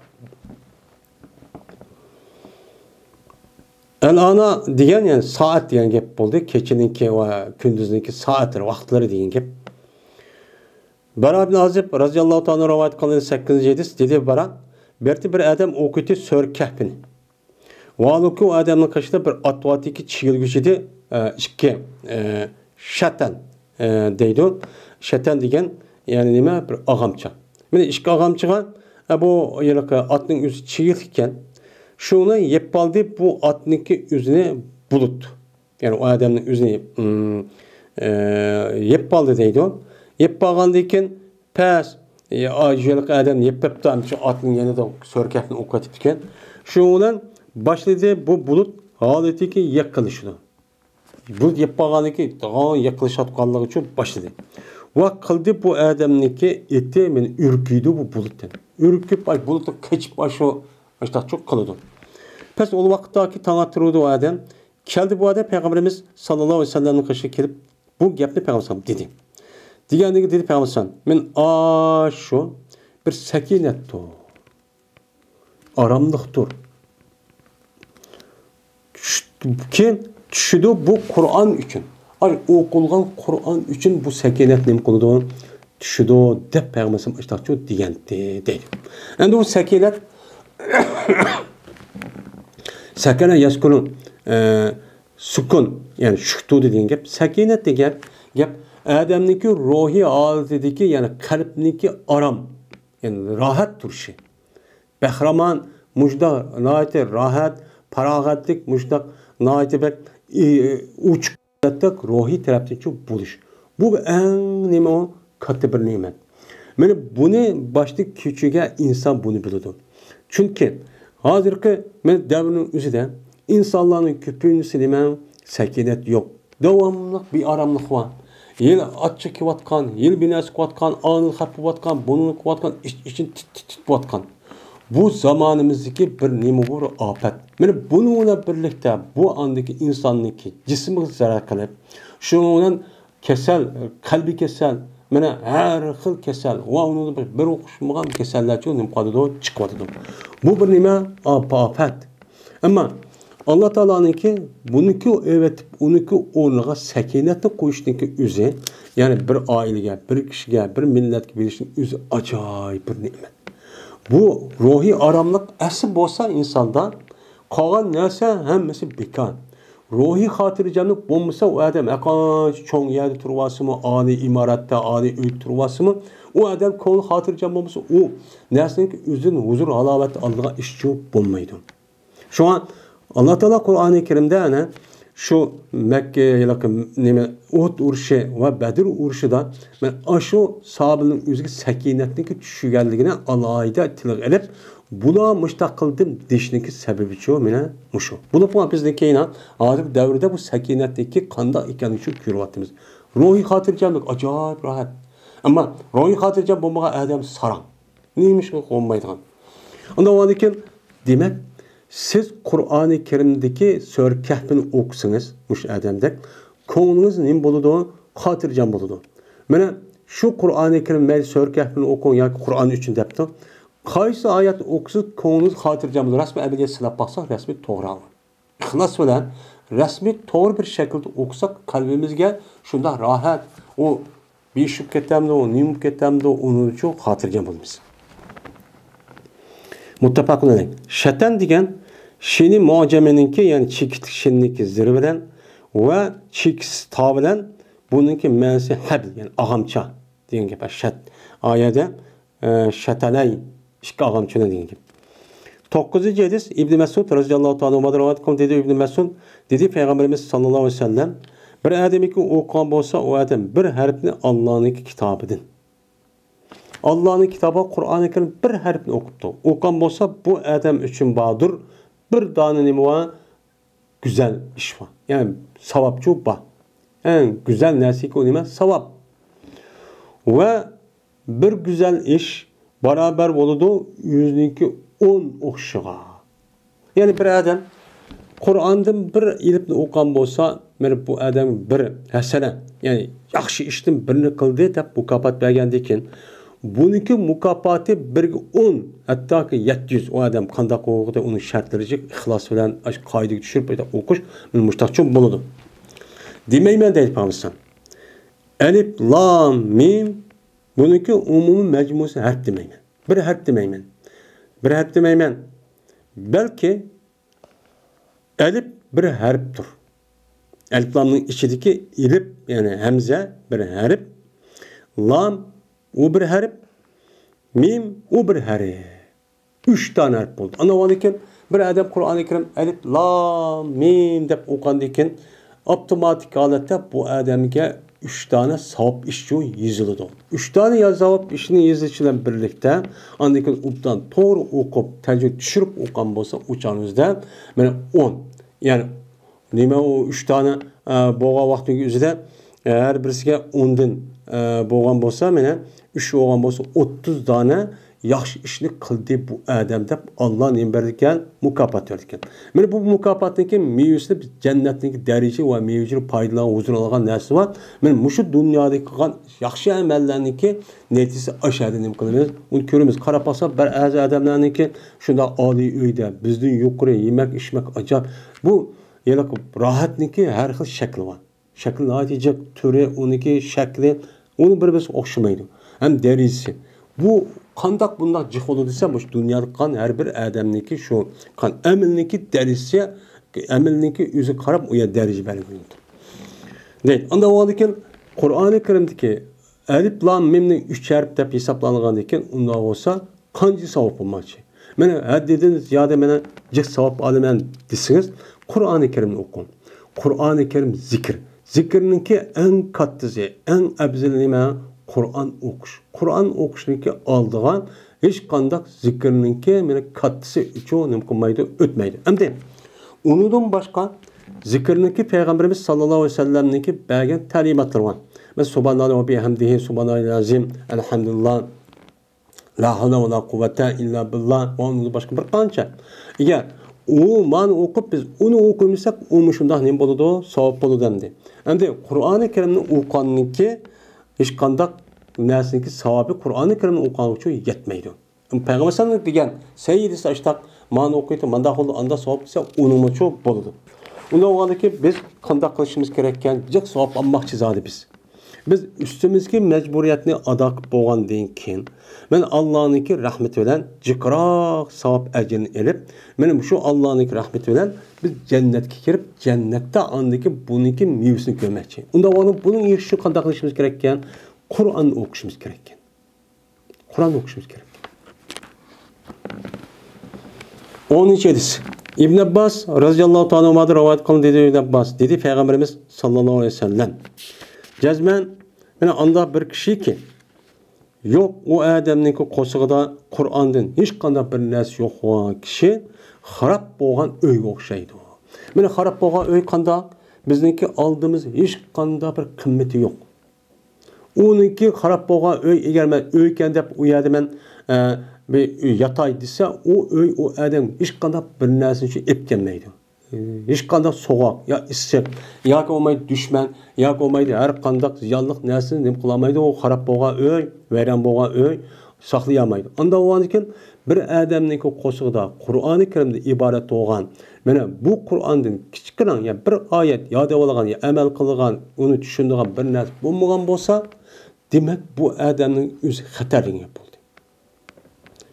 ئەل-ئانا دېگەن، يەنى سائەت دېگەن گەپ بولدى. كېچىنىڭكى ۋە كۈندۈزنىڭكى سائەتلىرى، ۋاقىتلىرى دېگەن گەپ. بەرا بىن ئازىب رەزىياللاھۇ تائالا رىۋايەت قىلغان سەككىزىنچى ھەدىس، دېدى بەرا، بىر ئادەم ئوقۇيتتى سۈرە كەھپنى. ۋاھالۇكى، ئۇ ئادەمنىڭ قېشىدا بىر ئات بار ئىدى، چىگىلگۈچى ئىدى، ئە، ئىككى، ئە، شەتەن، ئە، دەيدۇ. شەتەن دېگەن، يەنى نېمە؟ بىر ئاغامچا. مانا ئىككى ئاغامچىغا، ئە، بۇ ھېلىقى ئاتنىڭ ئۆزى چىگىلىك ئىكەن. شۇنى يەپ قالدى، بۇ ئاتنىڭكى ئۆزىنى بۇلۇت. يەنى ئۇ ئادەمنىڭ ئۆزىنى، ئىم، ئە، يەپ قالدى دەيدۇ. يەپ قالغاندىن كېيىن پەس، ئە، ئا، ھېلىقى ئادەم يەپ بېپتۇ، شۇ ئاتنىڭ يېنىدا سۈرە كەھپنى ئوقۇۋېتىپتىكەن. شۇنىڭ بىلەن باشلىدى بۇ بۇلۇت ھالىتىگە يېقىنلىشىدۇ. بۇلۇت يەپ قالغاندىن كېيىن، داغان يېقىنلىشىۋاتقانلىقى ئۈچۈن باشلىدى. ۋە قىلدى بۇ ئادەمنىڭكى ئېتى، مانا ئۈركۈيدۇ بۇ بۇلۇتتىن. ئۈركۈپ، ئاي، بۇلۇتتىن قېچىپ، ئاشۇ، ئاشۇنداق قىلىدۇ. پەس ئۇ ۋاقىتتاكى تاڭ ئاتتۇرۇۋىدى ئۇ ئادەم. كەلدى بۇ ئادەم پەيغەمبىرىمىز ساللاللاھۇ ئەلەيھى ۋەسەللەمنىڭ قېشىغا كېلىپ، بۇ گەپنى پەيغەمبەر دېدى. دېگەندىن كېيىن دېدى پەيغەمبەر، مانا ئاشۇ بىر سەكىنەتتۇر. ئاراملىقتۇر. چۈش-، كېيىن چۈشىدۇ بۇ قۇرئان ئۈچۈن. ئاي، ئوقۇلغان قۇرئان ئۈچۈن بۇ سەكىنەت نېمە قىلىدۇ؟ چۈشىدۇ، دەپ پەيغەمبەر ئاشۇنداقچۇ دېگەنتى، دەيدۇ. ئەمدى بۇ سەكىنەت، سەكەنە يەسكۇنۇ، ئە، سۈكۈن، يەنى چۈشۈپ تۇردى دېگەن گەپ. سەكىنەت دېگەن گەپ ئادەمنىڭكى روھىي ھالىتىدىكى، يەنى قەلبنىڭكى ئارام، يەنى راھەت تۇرۇشى. بەھرىمان، مۇشۇنداق ناھايىتى راھەت، پاراغەتلىك، مۇشۇنداق ناھايىتى بەك، ئى، ئوچۇق، روھىي تەرەپتىنچۇ بولۇش. بۇ ئەڭ نېمە ئۇ؟ كاتتا بىر نېمەت. مانا بۇنى باشتا كېچىگە ئىنسان بۇنى بىلىدۇ. چۈنكى ھازىرقى مانا دەۋرنىڭ ئۆزىدە ئىنسانلارنىڭ كۆپىنچىسى نېمە؟ سەكىنەت يوق. داۋاملىق بىئاراملىق بار. ھېلى ئاچچىق كېلىۋاتقان، ھېلى بىر نەرسە قىلىۋاتقان، ئانىنى خەپ بولۇۋاتقان، بۇنىنى قىلىۋاتقان، ئىچ-، ئىچىنى تىت-، تىت-، تىتىۋاتقان. بۇ زامانىمىزدىكى بىر نېمە، بىر ئاپەت. مانا بۇنىڭ بىلەن بىرلىكتە بۇ ئاندىكى ئىنساننىڭكى جىسمىغا زەرەر قىلىپ، شۇنىڭ بىلەن كېسەل، قەلبىي كېسەل، مانا ھەر خىل كېسەل ۋە ئۇنىڭدىن بىر ئوخشىمىغان كېسەللەرچۇ نېمە قىلىۋاتىدۇ، چىقىۋاتىدۇ. بۇ بىر نېمە؟ ئاپەت. ئەمما ئاللا تائالانىڭكى بۇنىڭكى ئەۋەتىپ، ئۇنىڭكى ئورنىغا سەكىنەتنى قويۇشنىڭكى ئۆزى، يەنى بىر ئائىلىگە، بىر كىشىگە، بىر مىللەتكە بېرىشنىڭ ئۆزى ئاجايىپ بىر نېمەت. بۇ روھىي ئاراملىق ئەسلى بولسا ئىنساندا، قالغان نەرسە ھەممىسى بىكار. روھىي خاتىرجەملىك بولمىسا، ئۇ ئادەم ھەرقانچە چوڭ يەردە تۇرۇۋالسىمۇ، ئالىي ئىمارەتتە، ئالىي ئۆيدە تۇرۇۋالسىمۇ، ئۇ ئادەم كۆڭلى خاتىرجەم بولمىسا، ئۇ نەرسىنىڭ ئۆزىدىن ھۇزۇر، ھالاۋەت ئالىدىغان ئىش بولمايدۇ. شۇڭا ئاللا تائالا قۇرئانى كەرىمدە ئەنە شۇ مەككە ھېلىقى نېمە، ئۇھۇد ئۇرۇشى ۋە بەدر ئۇرۇشىدا مەن ئاشۇ ساھابىنىڭ ئۆزىگە سەكىنەتنىڭكى چۈشكەنلىكىنى ئالاھىدە تىلغا ئېلىپ، بۇلار مۇشتاق قىلدىم دېيىشنىڭكى سەۋەبىچۇ مانا مۇشۇ. بولۇپمۇ بىزنىڭكى ھازىرقى دەۋردە بۇ سەكىنەتنىڭكى قانداق ئىكەنلىكىنى كۆرۈۋاتىمىز. روھىي خاتىرجەملىك ئاجايىپ راھەت. ئەمما روھىي خاتىرجەم بولمىغان ئادەم ساراڭ. نېمە ئىشقا قونمايدىغان؟ ئۇنداق بولغاندىكىن، دېمەك، سىز قۇرئانى كەرىمدىكى سۈرە كەھپىنى ئوقۇسىڭىز، مۇشۇ ئادەمدەك، كۆڭلىڭىز نېمە بولىدۇ؟ خاتىرجەم بولىدۇ. مانا شۇ قۇرئانى كەرىم، مەيلى سۈرە كەھپىنى ئوقۇڭ ياكى قۇرئان ئۈچۈن دەپتۇ. قايسى ئايەتنى ئوقۇسىڭىز، كۆڭلىڭىز خاتىرجەم بولىدۇ. رەسمىي ئەمەلىيەت سىناپ باقساق، رەسمىي توغرا. ئىخلاس بىلەن رەسمىي توغرا بىر شەكىلدە ئوقۇساق، قەلبىمىزگە شۇنداق راھەت، ئۇ بىشىپ كېتەمدۇ، نېمە بولۇپ كېتەمدۇ، ئۇنىڭ ئۈچۈن خاتىرجەم بولىمىز. مۇتتەپەقۇن ئەلەيھ. شەتەن دېگەن شىنى مۇئجەمىنىڭكى، يەنى چېكىتلىك شىننىڭكى زېرى بىلەن ۋە چېكىتسىز تا بىلەن، بۇنىڭكى مەنىسى ھەبل، يەنى ئاغامچا دېگەن گەپ. شەت، ئايەدە ئە، شەتەلەي، ئىككى ئاغامچىنى دېگەن گەپ. توققۇزىنچى ھەدىس، ئىبنى مەسئۇد رەزىياللاھۇ تائالا ئەنھۇدىن رىۋايەت قىلىندى، دېدى ئىبنى مەسئۇد، دېدى پەيغەمبىرىمىز ساللاللاھۇ ئەلەيھى ۋەسەللەم، بىر ئادەمكى ئوقۇغان بولسا، ئۇ ئادەم بىر ھەرپنى ئاللانىڭكى كىتابىدىن. ئاللانىڭ كىتابى قۇرئانى كەرىم بىر ھەرپنى ئوقۇپتۇ. ئوقۇغان بولسا، بۇ ئادەم ئۈچۈن باردۇر، بىر دانە نېمە بار؟ گۈزەل ئىش بار. يەنى ساۋابچۇ بار. ئەڭ گۈزەل نەرسىكى ئۇ نېمە؟ ساۋاب. ۋە بىر گۈزەل ئىش بارابەر بولىدۇ يۈزنىڭكى ئون ئوخشىشىغا. يەنى بىر ئادەم قۇرئاندىن بىر ئېلىپنى ئوقۇغان بولسا، مانا بۇ ئادەم بىر ھەسەنە، يەنى ياخشى ئىشتىن بىرنى قىلدى دەپ مۇكاپات بەرگەندىن كېيىن، بۇنىڭكى مۇكاپاتى بىرگە ئون، ھەتتاكى يەتتە يۈز. ئۇ ئادەم قانداق ئوقۇدى، ئۇنىڭ شەرتلىرى ئىخلاس بىلەن ئاشۇ قائىدىگە چۈشۈرۈپ ئوقۇش مۇشۇنداقچە بولىدۇ. دېمەيمەن دەيدۇ پەيغەمبەر. ئەلىپ، لام، مىم، بۇنىڭكى ئومۇمىي مەجمۇسى ھەرپ دېمەيمەن. بىر ھەرپ دېمەيمەن. بىر ھەرپ دېمەيمەن. بەلكى ئەلىپ بىر ھەرپتۇر. ئەلىپ لامنىڭ ئىچىدىكى ئېلىپ، يەنى ھەمزە بىر ھەرپ. لام، ئۇ بىر ھەرپ. مىم، ئۇ بىر ھەرپ. ئۈچ دانە ھەرپ بولدى. ئاندىن كېيىن بىر ئادەم قۇرئانى كەرىم ئەلىپ لام مىم دەپ ئوقۇغاندىن كېيىن، ئاپتوماتىك ھالەتتە بۇ ئادەمگە ئۈچ دانە ساۋاب ئىشچۇ يېزىلىدۇ. ئۈچ دانە يا ساۋاب ئىشنى يېزىش بىلەن بىرلىكتە، ئاندىن كېيىن ئوبدان توغرا ئوقۇپ، تەجۋىد چۈشۈرۈپ ئوقۇغان بولسا، ئۇ چاغنىڭىزدا مانا ئون، يەنى نېمە ئۇ ئۈچ دانە، ئە، بولغان ۋاقتىنىڭ ئۆزىدە، ئە، ھەر بىرسىگە ئوندىن، ئە، بولغان بولسا، مانا ئۈچ بولغان بولسا، ئوتتۇز دانە ياخشى ئىشنى قىلدى بۇ ئادەم دەپ، ئاللا نېمە بېرىدىكەن؟ مۇكاپات بېرىدىكەن. مانا بۇ مۇكاپاتنىڭكى مېۋىسىنى بىز جەننەتنىڭكى دەرىجە ۋە مېۋىجىلىك پايدىلارغا ھۇزۇر ئالغان نەرسە بار. مانا مۇشۇ دۇنيادا قىلغان ياخشى ئەمەللەرنىڭكى نەتىجىسى ئاشۇ يەردە نېمە قىلىمىز؟ ئۇنى كۆرىمىز. قاراپ باقساق، بەزى ئادەملەرنىڭكى شۇنداق ئالىي ئۆيدە، بىزدىن يۇقىرى، يېمەك، ئىچمەك ئاجايىپ. بۇ ھېلىقى راھەتنىڭكى ھەر خىل شەكلى بار. شەكلى ناھايىتى جىق، تۈرى، ئۇنىڭكى شەكلى، ئۇنىڭ بىر-بىرسىگە ئوخشىمايدۇ. ھەم دەرىجىسى. بۇ قانداق بۇنداق جىق بولىدۇ دېسە، مۇشۇ دۇنيادا قىلغان ھەر بىر ئادەمنىڭكى شۇ قىلغان ئەمىلنىڭكى دەرىجىسى، ئەمىلنىڭكى ئۆزىگە قاراپ ئۇ يەر دەرىجە بەلگىلىنىدۇ. دەيدۇ. ئانداق بولغاندىكىن قۇرئانى كەرىمدىكى ئەلىپ لام مىمنى ئۈچ ھەرپ دەپ ھېسابلانغاندىكىن، ئۇنداق بولسا قانچە ساۋاب بولماقچى؟ مانا ھەددىدىن زىيادە مانا جىق ساۋاب ئالىمەن دېسىڭىز، قۇرئانى كەرىمنى ئوقۇڭ. قۇرئانى كەرىم زىكىر. زىكىرنىڭكى ئەڭ كاتتىسى، ئەڭ ئەۋزىلى نېمە؟ قۇرئان ئوقۇش. قۇرئان ئوقۇشنىڭكى ئالدىغا ھېچقانداق زىكىرنىڭكى مانا كاتتىسى ئۇچۇ نېمە قىلمايدۇ، ئۆتمەيدۇ. ئەمدى ئۇنىڭدىن باشقا زىكىرنىڭكى پەيغەمبىرىمىز ساللاللاھۇ ئەلەيھى ۋەسەللەمنىڭكى بەرگەن تەلىماتلىرى بار. مەسىلەن، سۇبھاناللاھ ۋە بىھەمدىھى، سۇبھاناللاھىل ئەزىم، ئەلھەمدۇلىللاھ، لا ھەۋلە ۋە لا قۇۋۋەتە ئىللا بىللا ۋە ئۇنىڭدىن باشقا بىر قانچە. ئەگەر ئۇ مانا ئوقۇپ، بىز ئۇنى ئوقۇمىساق، ئۇمۇ شۇنداق نېمە بولىدۇ؟ ساۋاب بولىدۇ ئەمدى. ئەمدى قۇرئانى كەرىمنى ئوقۇغاندىكى ھېچقانداق نەرسىنىڭكى ساۋابى قۇرئانى كەرىمنى ئوقۇغان ئۈچۈن يەتمەيدۇ. پەيغەمبەر سەللەللاھۇ ئەلەيھى ۋەسەللەم دېگەن، سەن دېسە ئاشتاق، مانا ئوقۇيتتى، مانداق بولدى، ئانداق ساۋاب دېسە، ئۇنىڭمۇچۇ بولىدۇ. ئۇنداق بولغاندىكىن بىز قانداق قىلىشىمىز كېرەككەن؟ جىق ساۋاب ئالماقچى زادى بىز. بىز ئۈستىمىزدىكى مەجبۇرىيەتنى ئادا قىلىپ بولغاندىن كېيىن، مەن ئاللانىڭكى رەھمىتى بىلەن جىقراق ساۋاب ئەجرىنى ئېلىپ، مانا مۇشۇ ئاللانىڭكى رەھمىتى بىلەن بىز جەننەتكە كىرىپ، جەننەتتە ئاندىكى بۇنىڭكى مېۋىسىنى كۆرمەكچى. ئۇنداق بولغاندا بۇنىڭ ئېرىشىشى ئۈچۈن قانداق قىلىشىمىز كېرەككەن؟ قۇرئان ئوقۇشىمىز كېرەككەن. قۇرئان ئوقۇشىمىز كېرەك. ئونىنچى ھەدىس. ئىبن ئابباس رەزىياللاھۇ تائالا ئەنھۇمادىن رىۋايەت قىلىندى، دېدى ئىبن ئابباس، دېدى پەيغەمبىرىمىز ساللاللاھۇ ئەلەيھى ۋەسەللەم، جەزمەن، مانا ئانداق بىر كىشىكى، يوق، ئۇ ئادەمنىڭكى قورسىقىدا قۇرئاندىن ھېچقانداق بىر نەرسە يوق بولغان كىشى خاراب بولغان ئۆيگە ئوخشايدۇ. مانا خاراب بولغان ئۆي قانداق؟ بىزنىڭكى ئالدىمىز ھېچقانداق بىر قىممىتى يوق. ئۇنىڭكى خاراب بولغان ئۆي، ئەگەر مەن ئۆيكەن دەپ ئۇ يەردە مەن، ئە، بىر ياتاي دېسە، ئۇ ئۆي ئۇ ئادەم ھېچقانداق بىر نەرسىنى ئېلىپ كەلمەيدۇ. ھېچقانداق سوغۇق يا ئىسسىق ياكى بولمايدۇ دۈشمەن ياكى بولمايدۇ ھەر قانداق زىيانلىق نەرسىنى نېمە قىلالمايدۇ. ئۇ خاراب بولغان ئۆي، ۋەيران بولغان ئۆي ساقلىيالمايدۇ. ئانداق بولغاندىكىن بىر ئادەمنىڭكى قورسىقىدا قۇرئانى كەرىمدىن ئىبارەت بولغان، مانا بۇ قۇرئاندىن كىچىككىنە يا بىر ئايەت ياد ئالغان يا ئەمەل قىلغان، ئۇنى چۈشىنىدىغان بىر نەرسە بولمىغان بولسا، دېمەك، بۇ ئادەمنىڭ ئۆزى خەتەرلىك گەپ بولدى.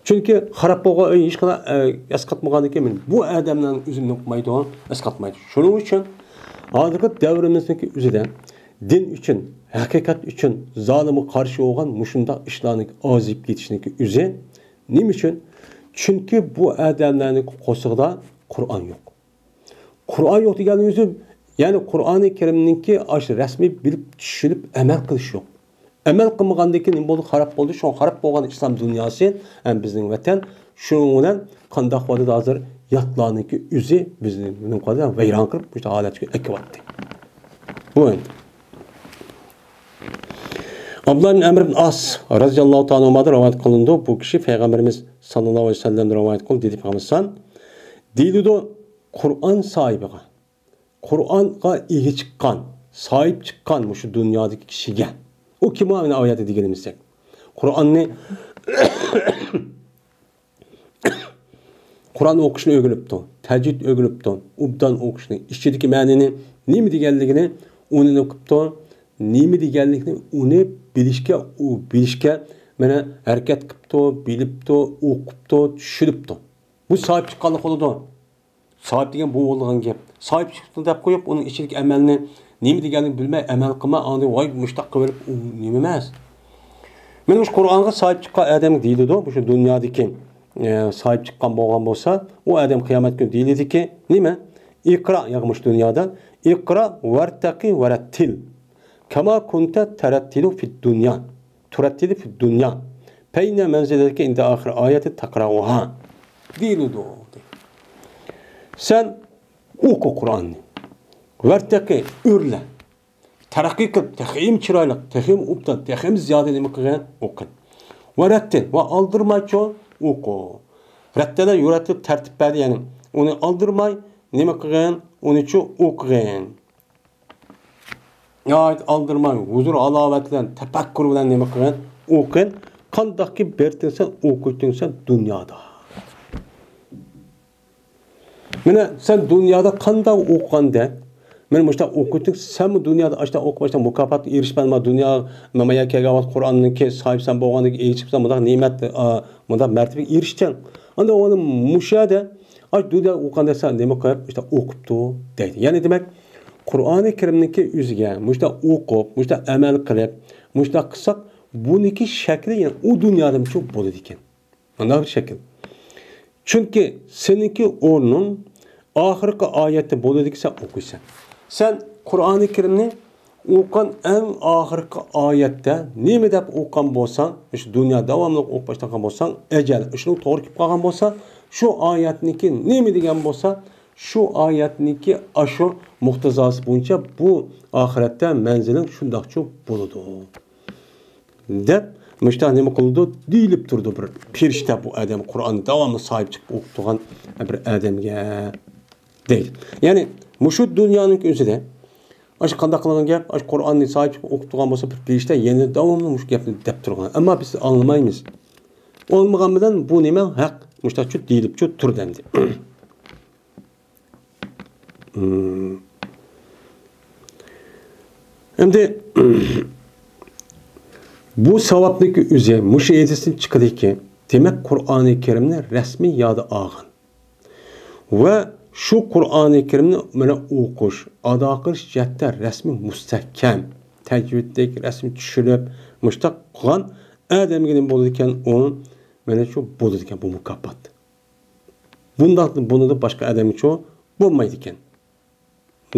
چۈنكى خاراب بولغان ئۆي ھېچقانداق، ئە، ئەسقاتمىغاندىكىن، بۇ ئادەمنىڭ ئۆزىنى ئۇقمايدۇ، ئەسقاتمايدۇ. شۇنىڭ ئۈچۈن ھازىرقى دەۋرىمىزنىڭكى ئۆزىدە دىن ئۈچۈن، ھەقىقەت ئۈچۈن زالىمغا قارشى بولغان مۇشۇنداق ئىشلارنىڭ ئازىيىپ كېتىشىنىڭكى ئۆزى نېمە ئۈچۈن؟ چۈنكى بۇ ئادەملەرنىڭ قورسىقىدا قۇرئان يوق. قۇرئان يوق دېگەننىڭ ئۆزى، يەنى قۇرئانى كەرىمنىڭكى ئاشۇ رەسمىي بىلىپ، چۈشىنىپ، ئەمەل قىلىش يوق. ئەمەل قىلمىغاندىن كېيىن نېمە بولدى؟ خاراب بولدى. شۇڭا خاراب بولغان ئىسلام دۇنياسى ھەم بىزنىڭ ۋەتەن. شۇنىڭ بىلەن قانداق بولدى ھازىر؟ ياتلارنىڭكى ئۆزى بىزنى نېمە قىلدى؟ ۋەيران قىلىپ، مۇشۇ ھالەتكە ئەكىۋەتتى. بۇ ئەمدى. ئابدۇللا ئىبن ئەمر ئىبن ئاس رەزىياللاھۇ تائالا ئەنھۇمادىن رىۋايەت قىلىنىدۇ. بۇ كىشى پەيغەمبىرىمىز ساللاللاھۇ ئەلەيھى ۋەسەللەمدىن رىۋايەت قىلدى، دېدى پەيغەمبەر، دېيىلىدۇ، قۇرئان ساھىبىغا، قۇرئانغا ئىگە چىققان، ساھىب چىققان مۇشۇ دۇنيادىكى كىشىگە. ئۇ كىم ئۇ؟ مانا ئايەتتە دېگىنىمىزدەك. قۇرئاننى، قۇرئان ئوقۇشنى ئۆگىنىپتۇ، تەجۋىد ئۆگىنىپتۇ، ئوبدان ئوقۇشنى، ئىچىدىكى مەنىنى نېمە دېگەنلىكىنى ئۇنى قىپتۇ، نېمە دېگەنلىكنى ئۇنى بىلىشكە، ئۇ بىلىشكە مانا ھەرىكەت قىپتۇ، بىلىپتۇ، ئوقۇپتۇ، چۈشىنىپتۇ. بۇ ساھىب چىققانلىق بولىدۇ. ساھىب دېگەن بۇ بولىدىغان گەپ. ساھىب چىقىپتۇ دەپ قويۇپ، ئۇنىڭ ئىچىدىكى ئەمەلنى نېمە دېگەنلىكىنى بىلمەي ئەمەل قىلماي، ئاندىن ۋاي مۇشتاق قىلىۋېلىپ، ئۇ نېمە ئەمەس. مانا مۇشۇ قۇرئانغا ساھىب چىققان ئادەمگە دېيىلىدۇ، مۇشۇ دۇنيادىكى، ئە، ساھىب چىققان بولغان بولسا، ئۇ ئادەم قىيامەت كۈنى دېيىلىدىكى نېمە؟ ئىقرا، ياغ مۇشۇ دۇنيادا. ئىقرا ۋەرتەقى ۋەرەتتىل. كەما كۇنتە تەرەتتىلۇ فىد دۇنيا. تۇرەتتىلۇ فىد دۇنيا. پەينە مەنزىلەتكە ئىندە ئاخىر ئايەتى تەقرەئۇھا. دېيىلىدۇ. سەن ئوقۇ قۇرئاننى. ۋەرتەقى ئۆرلە. تەرەققىي قىلىپ، تېخىمۇ چىرايلىق، تېخىمۇ ئوبدان، تېخىمۇ زىيادە نېمە قىلغىن؟ ئوقۇڭ. ۋە رەتتىل، ۋە ئالدىرىمايچۇ ئوقۇ. رەتتەلە يۇرەتتىل تەرتىپ بەردى، يەنى ئۇنى ئالدىرىماي نېمە قىلغىن؟ ئۇنىچۇ ئوقۇغىن. ناھايىتى ئالدىرىماي، ھۇزۇر ھالاۋەت بىلەن، تەپەككۇر بىلەن نېمە قىلغىن؟ ئوقۇغىن. قانداقكى بېرىتىڭسەن، ئوقۇيتىڭسەن دۇنيادا. مانا سەن دۇنيادا قانداق ئوقۇغاندەك، مانا مۇشۇنداق ئوقۇيتتىڭ، سەنمۇ دۇنيادا ئاشۇنداق ئوقۇپ، ئاشۇنداق مۇكاپاتقا ئېرىشىپ، مانا دۇنيا، مانا يەنە كەلگەن ۋاقىت قۇرئاننىڭكى ساھىبى سەن بولغاندىن كېيىن ئېرىشىپسەن، مۇنداق نېمەت، ئا، مۇنداق مەرتىبىگە ئېرىشتىڭ. ئاندىن ئۇنى مۇشۇ يەردە، ئاشۇ دۇنيادا ئوقۇغاندەك سەن نېمە قىلىپ، ئاشۇنداق ئوقۇپتۇ دەيدۇ. يەنى دېمەك، قۇرئانى كەرىمنىڭكى ئۆزىگە مۇشۇنداق ئوقۇپ، مۇشۇنداق ئەمەل قىلىپ، مۇشۇنداق قىلساق، بۇنىڭكى شەكلى يەنە ئۇ دۇنيادىمۇ بولىدىكەن. مانا بىر شەكىل. چۈنكى سېنىڭكى ئورنۇڭ ئاخىرقى ئايەتتە بولىدىكەن، سەن ئوقۇيسەن. سەن قۇرئانى كەرىمنى ئوقۇغان ئەڭ ئاخىرقى ئايەتتە نېمە دەپ ئوقۇغان بولساڭ، مۇشۇ دۇنيا داۋاملىق ئوقۇپ باشلىغان بولساڭ، ئەجەل شۇنىڭ توغرا كېلىپ قالغان بولسا، شۇ ئايەتنىڭكى نېمە دېگەن بولسا، شۇ ئايەتنىڭكى ئاشۇ مۇقتىزاسى بويىچە بۇ ئاخىرەتتە مەنزىلىڭ شۇنداقچۇ بولىدۇ. دەپ، مۇشۇنداق نېمە قىلىدۇ؟ دېيىلىپ تۇرىدۇ بىر پەرىشتە بۇ ئادەم، قۇرئان داۋاملىق ساھىب چىقىپ ئوقۇپ تۇرغان بىر ئادەمگە دەيدۇ. يەنى مۇشۇ دۇنيانىڭ ئۆزىدە ئاشۇ قانداق قىلغان گەپ، ئاشۇ قۇرئاننى ساھىب چىقىپ ئوقۇپ تۇرغان بولسا، بىر پەرىشتە يەنە داۋاملىق مۇشۇ گەپنى دەپ تۇرغان. ئەمما بىز ئاڭلىمايمىز. ئاڭلىمىغان بىلەن بۇ نېمە ھەق، مۇشۇنداقچۇ دېيىلىپچۇ تۇرىدۇ ئەمدى. مم. ئەمدى بۇ ساۋابنىڭكى ئۆزى مۇشۇ ھەدىستىن چىقىدىكى، دېمەك، قۇرئانى كەرىمنى رەسمىي ياد ئالغان ۋە شۇ قۇرئانى كەرىمنى مانا ئوقۇش، ئادا قىلىش جەھەتتە رەسمىي مۇستەھكەم، تەجۋىدلىك، رەسمىي چۈشىنىپ، مۇشۇنداق قىلغان ئادەمگە نېمە بولىدىكەن؟ ئۇ مانا شۇ بولىدىكەن بۇ مۇكاپات. بۇنداق، بۇنىڭدىن باشقا ئادەمگىچۇ بولمايدىكەن،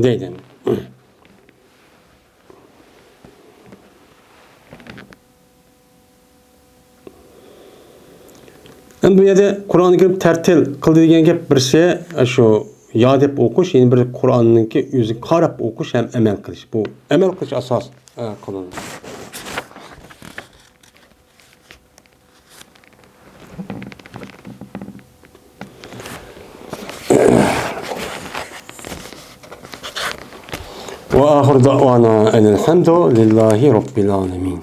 دەيدۇ. ئەمدى بۇ يەردە قۇرئانى كەرىم تەرتىل قىلدى دېگەن گەپ، بىرسى شۇ يا دەپ ئوقۇش، يەنە بىرى قۇرئاننىڭكى ئۆزىگە قاراپ ئوقۇش ھەم ئەمەل قىلىش. بۇ ئەمەل قىلىش ئاساس، ئە، قىلىنىدۇ. وآخر دعوانا أن الحمد لله رب العالمين.